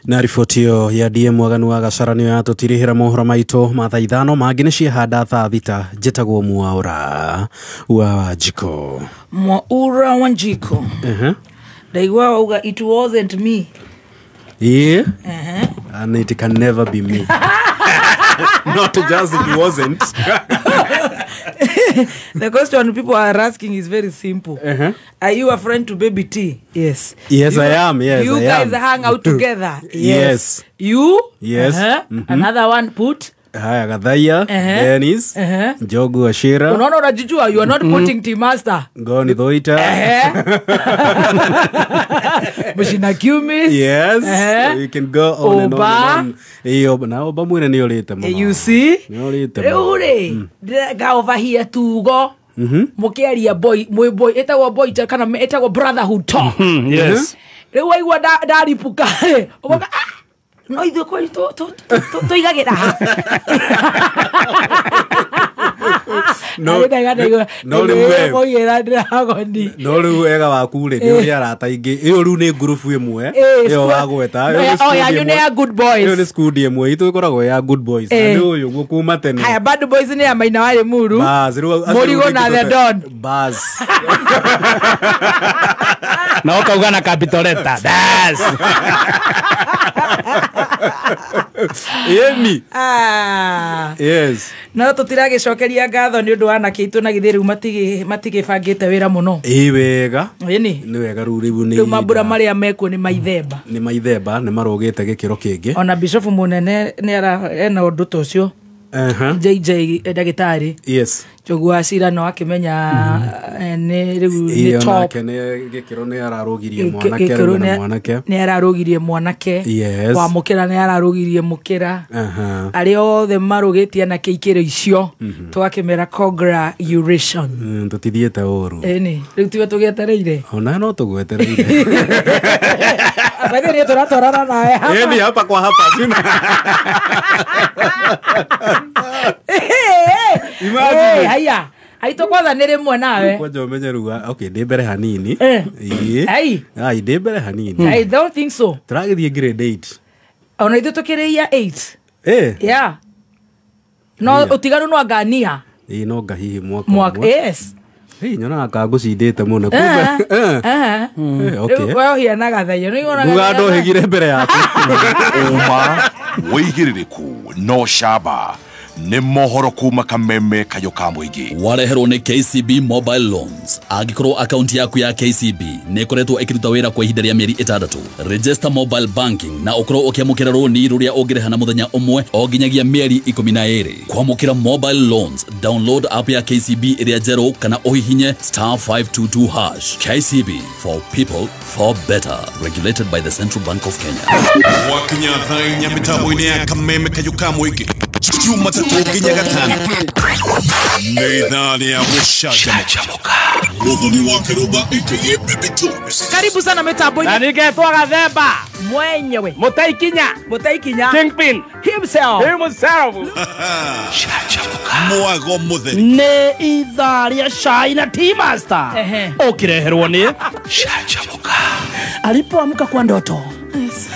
Na riboti ĩyo ya DM Mwaganu wa Gacara nĩyo yatũtirihĩra mohoro maitũ ma thaa ithano mangĩ nĩ ciehanda thaa thita. Njĩtagwo Mwaura wa Wanjiko. Mwaura Wanjiko. Ndaigua wauga it wasn't me. Yeah. And it can never be me. Not just it wasn't. The question people are asking is very simple. Are you a friend to Baby T? Yes. Yes, I am. Yes, you I guys am. Hang out together. Yes. You? Yes. Another one put Haya, Gathaiya, Dennis, Njogu Ashira. Unaona unajijua, you are not putting team master. Ngoni Thoita. Mushina Kumis. Yes. You can go on and on and on. Iyo na oba mwene ni orite muno. You see? Ni orite muno. Riu ri, ga over here tugo. Mukiaria boy, mwi boy, etagwo boy kana etagwo brotherhood talk. Yes. Riu waigua ndaripuka. Ugoka no ithuĩ kweli tũigagĩra ha. No no rĩu wega waku rĩ nĩ ũrĩ arata aingĩ. Ĩyo rĩu nĩ ngurubu ĩmwe ĩyo wagweta. Yanyu nĩ ya good boys. Ĩyo nĩ skundi ĩmwe itũ ĩkoragwo ya good boys. Na nĩ ũyũ ũguo kuma tene. Haya, bad boys nĩ ya Maina wa Limuru, Mũrigo na the Don. Bas. Na ũkauga na capital letter. Bas. Yemi. Yes. No tutiragicokeria ngatho ni undu wa anake itu na githi riu matigibangite wira muno. Ĩ wega. Ĩni. Nĩ wega riu riu ni. Riu mambura maria mekuo ni maithemba. Ni maithemba, ni marugite gikiro kingi. Ona bishop munene ni ara ena undu ta ucio. JJ ndagitari. Yes. Njogu wa Cira no akimenya ni riu ni top. Nĩ gikiro ni ararugirie mwanake riu na mwanake. Ni ararugirie mwanake. Yes. Wa mukira ni ararugirie mukira. Aria othe marugitie anake ikiro icio twakimera congratulations. Tutithiete uru. Ĩni, riu tiwe tugietereire. Ona no tugwetereire. Abathi ni turatwarana nawe hapa. Ĩni hapa kwa hapa. Imagine. Haya. Aito kwanza nĩ rĩmwe nawe. Kwanja umenye rĩu, okay, ndĩ mbere hanini. Ĩĩ. Ai. Ai, ndĩ mbere hanini. I don't think so. Tũragĩthiĩ grade 8. Ona ithuĩ tũkĩrĩ 8. Eh. Yeah. No utiganu no angania. Ĩĩ no ngahihi mwaka. Yes. Hey, nyonaga ka ngũcindĩte mũno. Okay. Rĩu we ũhianaga Gathaiya. Nĩ ũiguaga Nguga ndohĩgire mbere yaku. Ũma wĩigĩrĩrĩku no camba nĩ mohoro kuma Kameme Kayũ ka mũingĩ. Wareherwo nĩ KCB Mobile Loans. Angĩkorwo akaunti yaku ya KCB nĩ ĩkoretwo ĩkĩruta wĩra kwa ihinda rĩa mĩeri 6, register mobile banking na ũkorwo ũkĩamũkĩra rũni rũrĩa ũngĩrĩha na mũthenya ũmwe o nginyagia mĩeri 12. Kwamũkĩra mobile loans, download app ya KCB ĩrĩa njerũ kana ũhihinye *522#. KCB, for people for better. Regulated by the Central Bank of Kenya. Wakinya thaa inya mĩtambo-inĩ ya Kameme Kayũ ka mũingĩ. Jumatatu nginya Gatano. Nĩ ithaa rĩa gũcanjamũka. Mũthoni wa Kĩrũmba aka Baby Tubes. Karibu sana mitambo-inĩ. Na ningetwo Gathemba mwenyewe. Mũtaikinya. Mũtaikinya. Kingpin. Himself. Himself. Canjamũka. Mwago mũtheri. Nĩ ithaa rĩa cai na tea master. Ũkĩreherwo nĩ Canjamũka. Alipoamka kwa ndoto. Yes.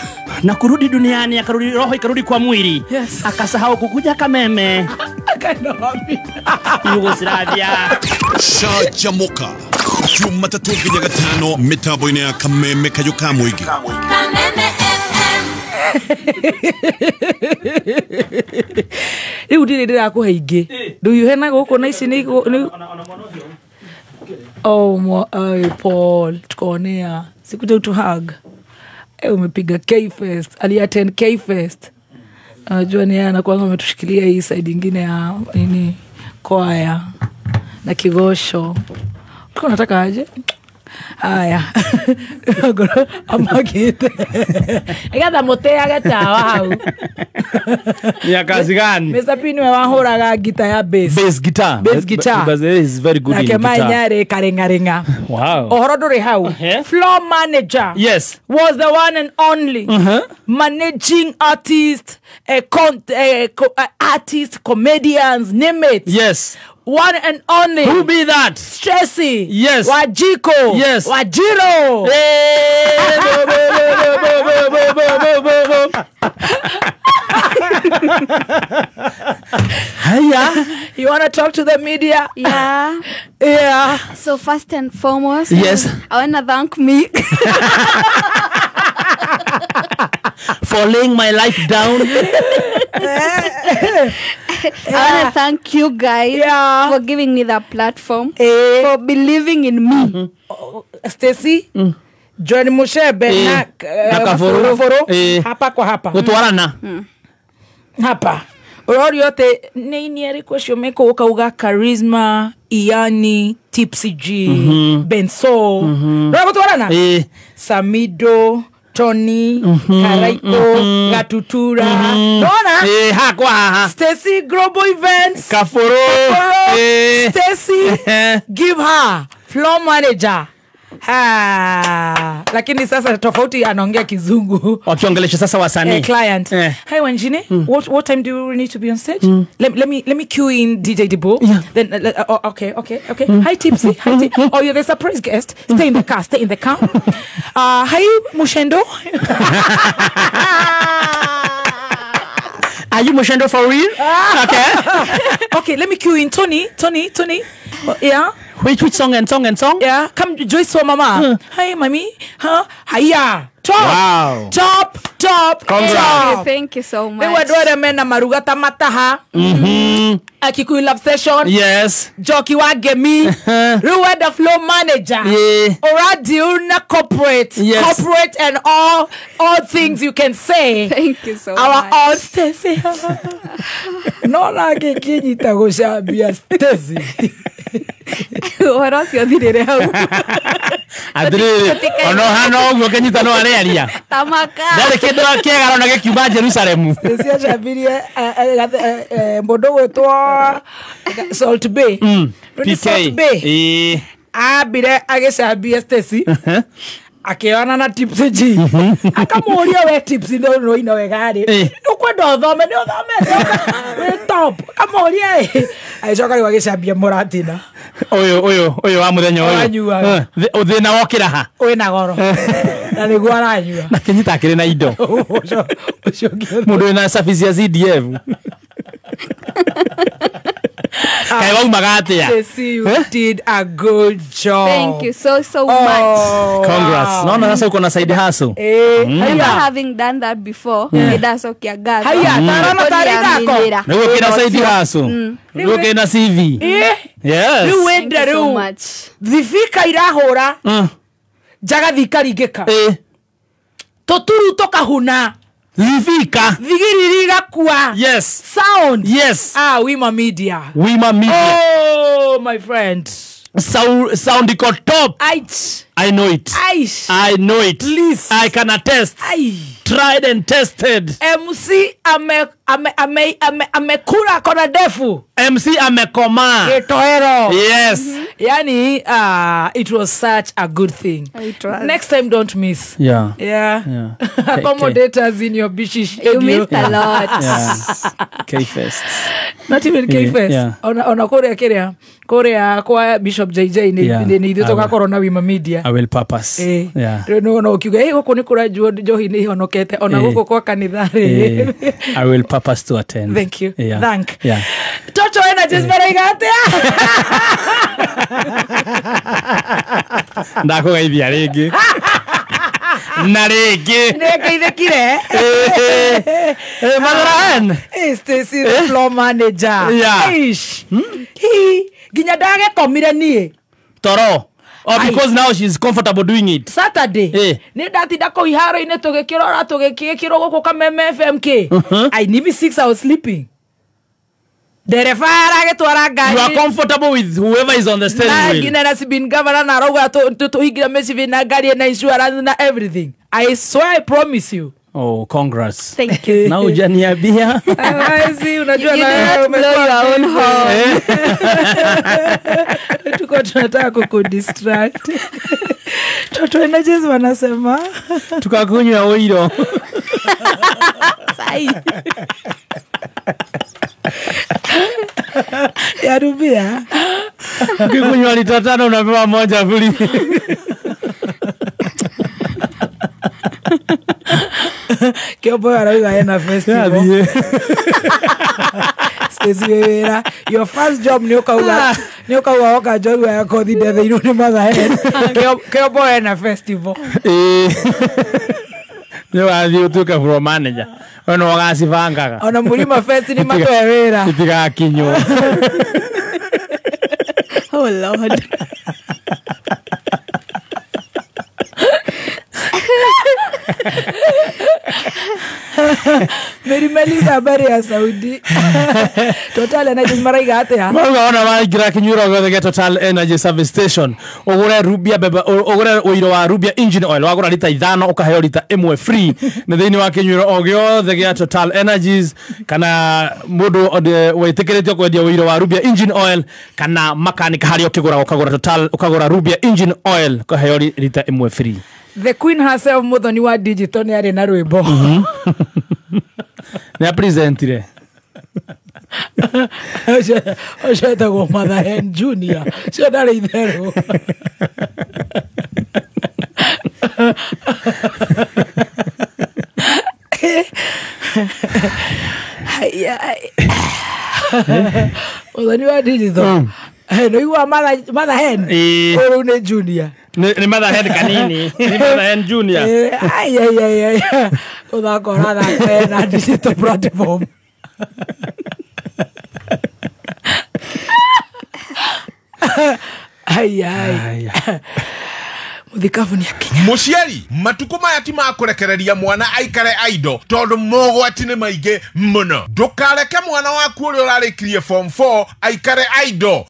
Na kurudi duniani, akarudi roho ikarudi kwa mwili. Yes. Akasahau kukuja Kameme. Akanomi. Yugoslavia. Canjamũka. Jumatatu nginya Gatano mitambo-inĩ ya Kameme Kayũ ka mũingĩ. Kameme FM. Rĩu ndirĩ ndĩrakũhe ingĩ. Ndũhiũhe na gũkũ na ici nĩ Oh, Paul, tukaonea. Sikuja utuhug. Umepiga K-Fest. Ali-attend K-Fest. Unajua ni yeye anakuanga ametushikilia hii side nyingine ya nini kwaya na kigosho. Ulikuwa unataka aje? Haya. Amagite. Igatha muteage tawa hau. Ya kazi gani? Mr. P niwe wahũraga guitar ya bass. Bass guitar. Bass guitar. Because he is very good in guitar. Nake Mainyare karengarenga. Wow. Ũhoro ndũrĩ hau. Floor manager. Yes. Was the one and only. Managing artist, artist, comedians, name it. Yes. One and only. Who be that? Stressy. Yes. Wajiko. Yes. Wajiro. Hey, bo, bo, bo, bo, bo, bo, bo, bo, bo. Hiya. You want to talk to the media? Yeah. Yeah. So first and foremost, yes, I want to thank me for laying my life down. I want to thank you guys for giving me that platform, for believing in me. Stacy, John Mushebe na Kafuru hapa kwa hapa. Gutwarana. Hapa. Ũrorio atĩ nĩ ini arĩkũ acio mekũ ũkauga Charisma, Iani, Tipsy G, Benso. Nĩ gũtwarana? Samido, Tony, Karaiko, Gatutura. Nona? Hakwa haha. Stacy Global Events. Kafuru. Stacy, give her floor manager. Ha. Lakini sasa tofauti anaongea Kizungu. Wakiongelesha sasa wasanii. Client. Hi Wanjine, what time do we need to be on stage? Let me cue in DJ Debo. Yeah. Then okay. Hi Tipsy. Hi oh, you're the surprise guest. Stay in the car. Stay in the car. Hi Mushendo. Are you Mushendo for real? Okay. Okay, let me cue in Tony. Yeah. Which song and song and song? Yeah, come Joyce for mama. Hi mommy. Huh? Hiya. Top. Wow. Top. Top. Thank you so much. They were doing mena maruga tamataha. Akikuyu love session. Yes. Joki wa gemi. Ruwa the flow manager. Yeah. Oradiuna corporate. Yes. Corporate and all things you can say. Thank you so much. Our all Stacy. No la kikinyita gũcambia Stacy. Ũhoro ũcio ũthirĩre hau. Atĩrĩrĩ, ono hana ũguo kĩnyita no arĩaria. Tamaka. Ndarĩ kĩndũ kĩega arona gĩkiuma Jerusalemu. Stacy acambirie mũndũ gwĩtwo Salt Bay. PK. Salt Bay. Ambire agĩcambia Stacy. Akĩona na Tipsy G. Akamũria we Tipsy no no wega rĩ. Ũkwenda ũthome nĩ ũthome. Wĩ top. Akamũria agĩcoka rĩu agĩcambia Mũratina. Ũyũ wa mũthenya ũyũ. Thĩna wokĩra ha? Wĩna goro. Na nĩguo aranyua. Na kĩnyita akĩrĩ na indo. Mũndũ wĩna service ya CDF. Kai waumaga atĩa? Stacy, you did a good job. Thank you so much. Congrats. Naona sasa uko na side hustle. Never having done that before. Nĩndacokia ngatho. Haya, tarana tarithako. Nĩguo kĩna side hustle. Nĩguo kĩna CV. Yes. Rĩu wenda rĩu. Thibika irahũra. Njaga ikaringĩka. Tũturu tũkahuna. Thibika. Thigiriri igakua. Yes. Sound. Yes. Ah, Wima Media. Wima Media. Oh, my friend. Sound iko top. I know it. Aish. I know it. Please. I can attest. Ai. Tried and tested. MC amekula kona ndefu. MC amekomaa. Gitoero. Yes. Yani, it was such a good thing. It was. Next time, don't miss. Yeah. Yeah. Yeah. Accommodate us in your busy schedule. You missed a lot. Yeah. K-Fest. Not even K-Fest. Yeah. Ona kũrĩa kũrĩa kwa Bishop JJ nĩ ithuĩ tũgakorwo na Wima Media. I will purpose. Yeah. Rĩu no ũkiuga gũkũ nĩ kũranjuo njohi nĩ ihonokete ona gũkũ kwa kanitha rĩ. I will purpose to attend. Thank you. Yeah. Thank. Yeah. Toto Energies maraiga atĩa? Ndakũgeithia rĩngĩ. Na rĩngĩ. Nĩngeithĩkire. Mother Stacy the floor manager. Yeah. Eish. Nginya ndagĩkomire niĩ. Toro. Oh, because now she's comfortable doing it. Saturday. Nĩ ndatinda kũu iharo-inĩ tũgĩkĩrora tũgĩkĩrwo gũkũ Kameme FMK. I need 6 hours sleeping. Dereba aragĩtwara ngari. You are comfortable with whoever is on the steering wheel. Na Sibin governor na arauga tũingĩra mĩcibi na ngari na insurance na everything. I swear, I promise you. Oh, congrats. Thank you. Na hujaniambia. Hawezi, unajua you na do not blow your own horn. Tuko tunataka kukudistract. Toto Energies wanasema tukakunywa oiro. Sai. Yarubia. Ukikunywa lita 5 unapewa moja free. Kiobo arauga ena festival. Stacy wĩra your first job nĩ ũkauga woka njorua ya kothi ndetheirwo nĩ mathae. Kiobo ena festival. Nĩ wathiĩ ũtuĩke floor manager. We no ũgacibangaga. Ona Mũrima Fest nĩ matũhe wĩra. Itigakinywo. Oh Lord. Mary Melissa habari ya Saudi. Total Energies maraiga atia? Marauga ona waingĩra kĩnyuĩro gĩothe gĩa Total Energy Service Station, ũgũre Rubia beba, ũgũre ũiro wa Rubia engine oil, wagũra rita 5 ũkaheo rita 1 free nĩ thĩinĩ wa kĩnyuĩro o gĩothe gĩa Total Energies, kana mũndũ wĩtĩkĩrĩtio kwendia ũiro wa Rubia engine oil kana makanika harĩa ũkĩgũra ũkagũra Total, ũkagũra Rubia engine oil ũkaheo rita 1 free. The queen herself Muthoni wa digital nĩ arĩ na rwĩmbo. Nĩ apresentire. Ũcio etagwo Mother Hen Junior. Ũcio ndarĩ itherũ. Muthoni wa digital. No igua Mother Hen. Ũyũ nĩ Junior. Ni Mother Hen kanini. Ni Mother Hen Junior. Ai ai ai ai. Ũthaka ũrathaka na digital platform. Ai ai. Mũthikabu nĩ akinya. Mũciari, matukũ maya ti ma kũrekereria mwana aikare aido tondũ mogwati nĩ maingĩ mũno. Ndũkareke mwana waku ũrĩa ũrarĩkirie form 4 aikare aido.